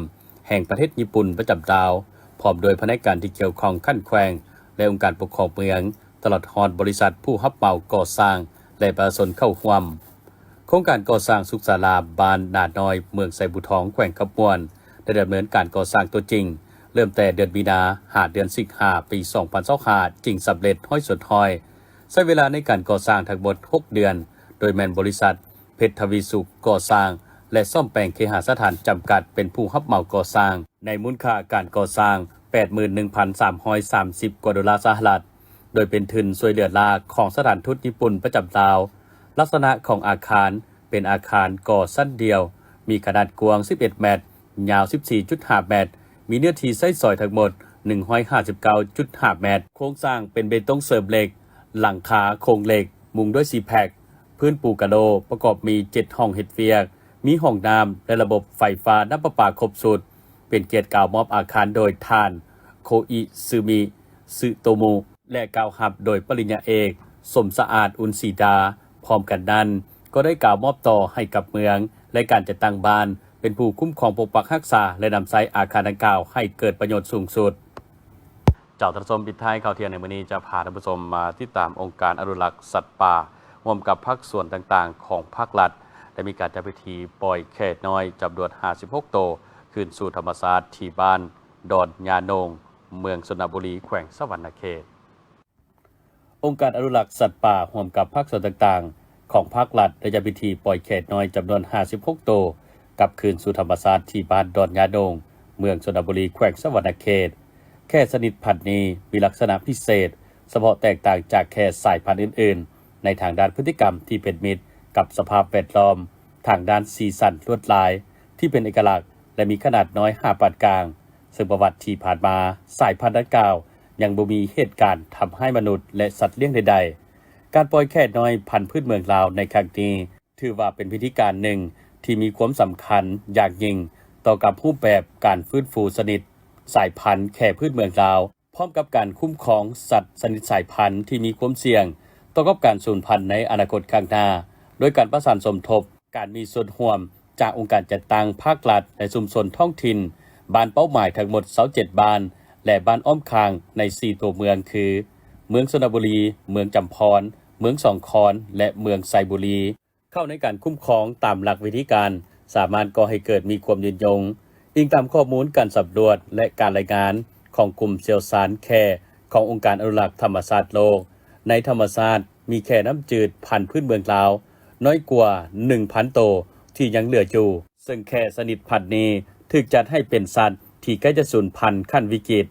ແຫ່ງປະເທດຍີ່ປຸ່ນປະຈຳລາວ, ພ້ອມດ້ວຍພະແນກການທີ່ກ່ຽວຂ້ອງຂັ້ນແຂວງ ແລະ ອົງການປົກຄອງເມືອງ, ຕະຫຼອດຮອດບໍລິສັດຜູ້ຮັບເໝົາກໍ່ສ້າງ ແລະ ປະຊາຊົນເຂົ້າຮ່ວມ. ໂຄງການກໍ່ສ້າງສຸກສາລາບ້ານນານ້ອຍ ເມືອງໄຊບູທອງ ແຂວງຄຳມ່ວນ ໄດ້ດຳເນີນການກໍ່ສ້າງຕົວຈິງ ເລີ່ມແຕ່ເດືອນມີນາ ຫາ ເດືອນສິງຫາ ປີສອງພັນຊາວຫ້າ ຈຶ່ງສຳເລັດຮ້ອຍສ່ວນຮ້ອຍ. ໃຊ້ເວລາໃນການກໍ່ສ້າງທັງໝົດຫົກເດືອນ, ໂດຍແມ່ນບໍລິສັດ ເພັດທະວີສຸກກໍ່ສ້າງ ແລະ ສ້ອມແປງເຄຫະສະຖານຈຳກັດ ເປັນຜູ້ຮັບເໝົາກໍ່ສ້າງ. ໃນມູນຄ່າການກໍ່ສ້າງແປດໝື່ນໜຶ່ງພັນສາມຮ້ອຍສາມສິບກວ່າໂດລາສະຫະລັດ, ໂດຍເປັນທຶນຊ່ວຍເຫຼືອລ້າຂອງສະຖານທູດຍີ່ປຸ່ນປະຈຳລາວ. ລັກສະນະຂອງອາຄານເປັນອາຄານກໍ່ຊັ້ນດຽວ, ມີຂະໜາດກວ້າງສິບເອັດແມັດ, ຍາວສິບສີ່ຈຸດຫ້າແມັດ, ມີເນື້ອທີ່ໃຊ້ສອຍທັງໝົດໜຶ່ງຮ້ອຍຫ້າສິບເກົ້າຈຸດຫ້າແມັດ. ໂຄງສ້າງເປັນເບຕົງເສີມເຫຼັກ, ຫຼັງຄາໂຄງເຫຼັກ, ມຸງດ້ວຍຊີແພັກ, ພື້ນປູກາໂລ, ປະກອບມີເຈັດຫ້ອງເຮັດວຽກ, ມີຫ້ອງນ້ຳ ແລະ ລະບົບໄຟຟ້ານ້ຳປະປາຄົບຊຸດ. ເປັນກຽດກ່າວມອບອາຄານໂດຍທ່ານ ໂຄອິຊຶມິ ຊຶໂຕມຸ ແລະ ກ່າວຮັບໂດຍປະລິນຍາເອກ ສົມສະອາດ ອຸ່ນສີດາ. ພ້ອມກັນນັ້ນ ກໍໄດ້ກ່າວມອບຕໍ່ໃຫ້ກັບເມືອງ ແລະ ການຈັດຕັ້ງບ້ານ ເປັນຜູ້ຄຸ້ມຄອງປົກປັກຮັກສາ ແລະ ນຳໃຊ້ອາຄານດັ່ງກ່າວໃຫ້ເກີດປະໂຫຍດສູງສຸດ. ເຈົ້າ ທ່ານຜູ້ຊົມ, ປິດທ້າຍຂ່າວທ່ຽງໃນມື້ນີ້ ຈະພາທ່ານຜູ້ຊົມມາຕິດຕາມອົງການອະນຸລັກສັດປ່າ ຮ່ວມກັບພາກສ່ວນຕ່າງໆຂອງພາກລັດ ໄດ້ມີການຈັດພິທີປ່ອຍແຂກນ້ອຍຈຳນວນຫ້າສິບຫົກໂຕ ຄືນສູ່ທຳມະຊາດທີ່ບ້ານດອນຍາໂໜ່ງ ເມືອງຊົນນະບູລີ ແຂວງສະຫວັນນະເຂດ. ອົງການອະນຸລັກສັດປ່າຮ່ວມກັບພາກສ່ວນຕ່າງໆຂອງພາກລັດ ໄດ້ຈັດພິທີປ່ອຍແຂກນ້ອຍຈຳນວນຫ້າສິບຫົກໂຕ ກັບຄືນສູ່ທຳມະຊາດທີ່ບ້ານດອນຍາໂໜ່ງ ເມືອງຊົນນະບູລີ ແຂວງສະຫວັນນະເຂດ. ແຂກຊະນິດພັນນີ້ມີລັກສະນະພິເສດສະເພາະແຕກຕ່າງຈາກແຂກສາຍພັນອື່ນໆ ໃນທາງດ້ານພຶດຕິກຳທີ່ເປັນມິດກັບສະພາບແວດລ້ອມ, ທາງດ້ານສີສັນລວດລາຍທີ່ເປັນເອກະລັກ ແລະ ມີຂະໜາດນ້ອຍຫາປານກາງ, ເຊິ່ງປະຫວັດທີ່ຜ່ານມາ ສາຍພັນດັ່ງກ່າວຍັງບໍ່ມີເຫດການທຳຮ້າຍມະນຸດ ແລະ ສັດລ້ຽງໃດໆ. ການປ່ອຍແຂກນ້ອຍພັນພື້ນເມືອງລາວໃນຄັ້ງນີ້ ຖືວ່າເປັນພິທີການໜຶ່ງທີ່ມີຄວາມສຳຄັນຢ່າງຍິ່ງຕໍ່ກັບຮູບແບບການຟື້ນຟູຊະນິດສາຍພັນແຂກພື້ນເມືອງລາວ, ພ້ອມກັບການຄຸ້ມຄອງສັດຊະນິດສາຍພັນທີ່ມີຄວາມສ່ຽງຕໍ່ກັບການສູນພັນໃນອະນາຄົດຂ້າງໜ້າ, ໂດຍການປະສານສົມທົບ, ການມີສ່ວນຮ່ວມຈາກອົງການຈັດຕັ້ງພາກລັດ ແລະ ຊຸມຊົນທ້ອງຖິ່ນ, ບ້ານເປົ້າໝາຍທັງໝົດຊາວເຈັດບ້ານ ແລະ ບ້ານອ້ອມຂ້າງໃນສີ່ຕົວເມືອງຄື ເມືອງຊົນນະບູລີ, ເມືອງຈຳພອນ, ເມືອງສອງຄອນ ແລະ ເມືອງໄຊບູລີ. ເຂົ້າໃນການຄຸ້ມຄອງຕາມຫຼັກວິທີການ ສາມາດກໍ່ໃຫ້ເກີດມີຄວາມຍືນຍົງ. ອີງຕາມຂໍ້ມູນການສຳຫຼວດ ແລະ ການລາຍງານຂອງກຸ່ມຊ່ຽວຊານແຂ້ຂອງອົງການອະນຸລັກທຳມະຊາດໂລກ, ໃນທຳມະຊາດມີແຂ້ນ້ຳຈືດພັນພື້ນເມືອງລາວນ້ອຍກວ່າໜຶ່ງພັນໂຕທີ່ຍັງເຫຼືອຢູ່, ເຊິ່ງແຂ້ຊະນິດພັນນີ້ຖືກຈັດໃຫ້ເປັນສັດທີ່ໃກ້ຈະສູນພັນຂັ້ນວິກິດ.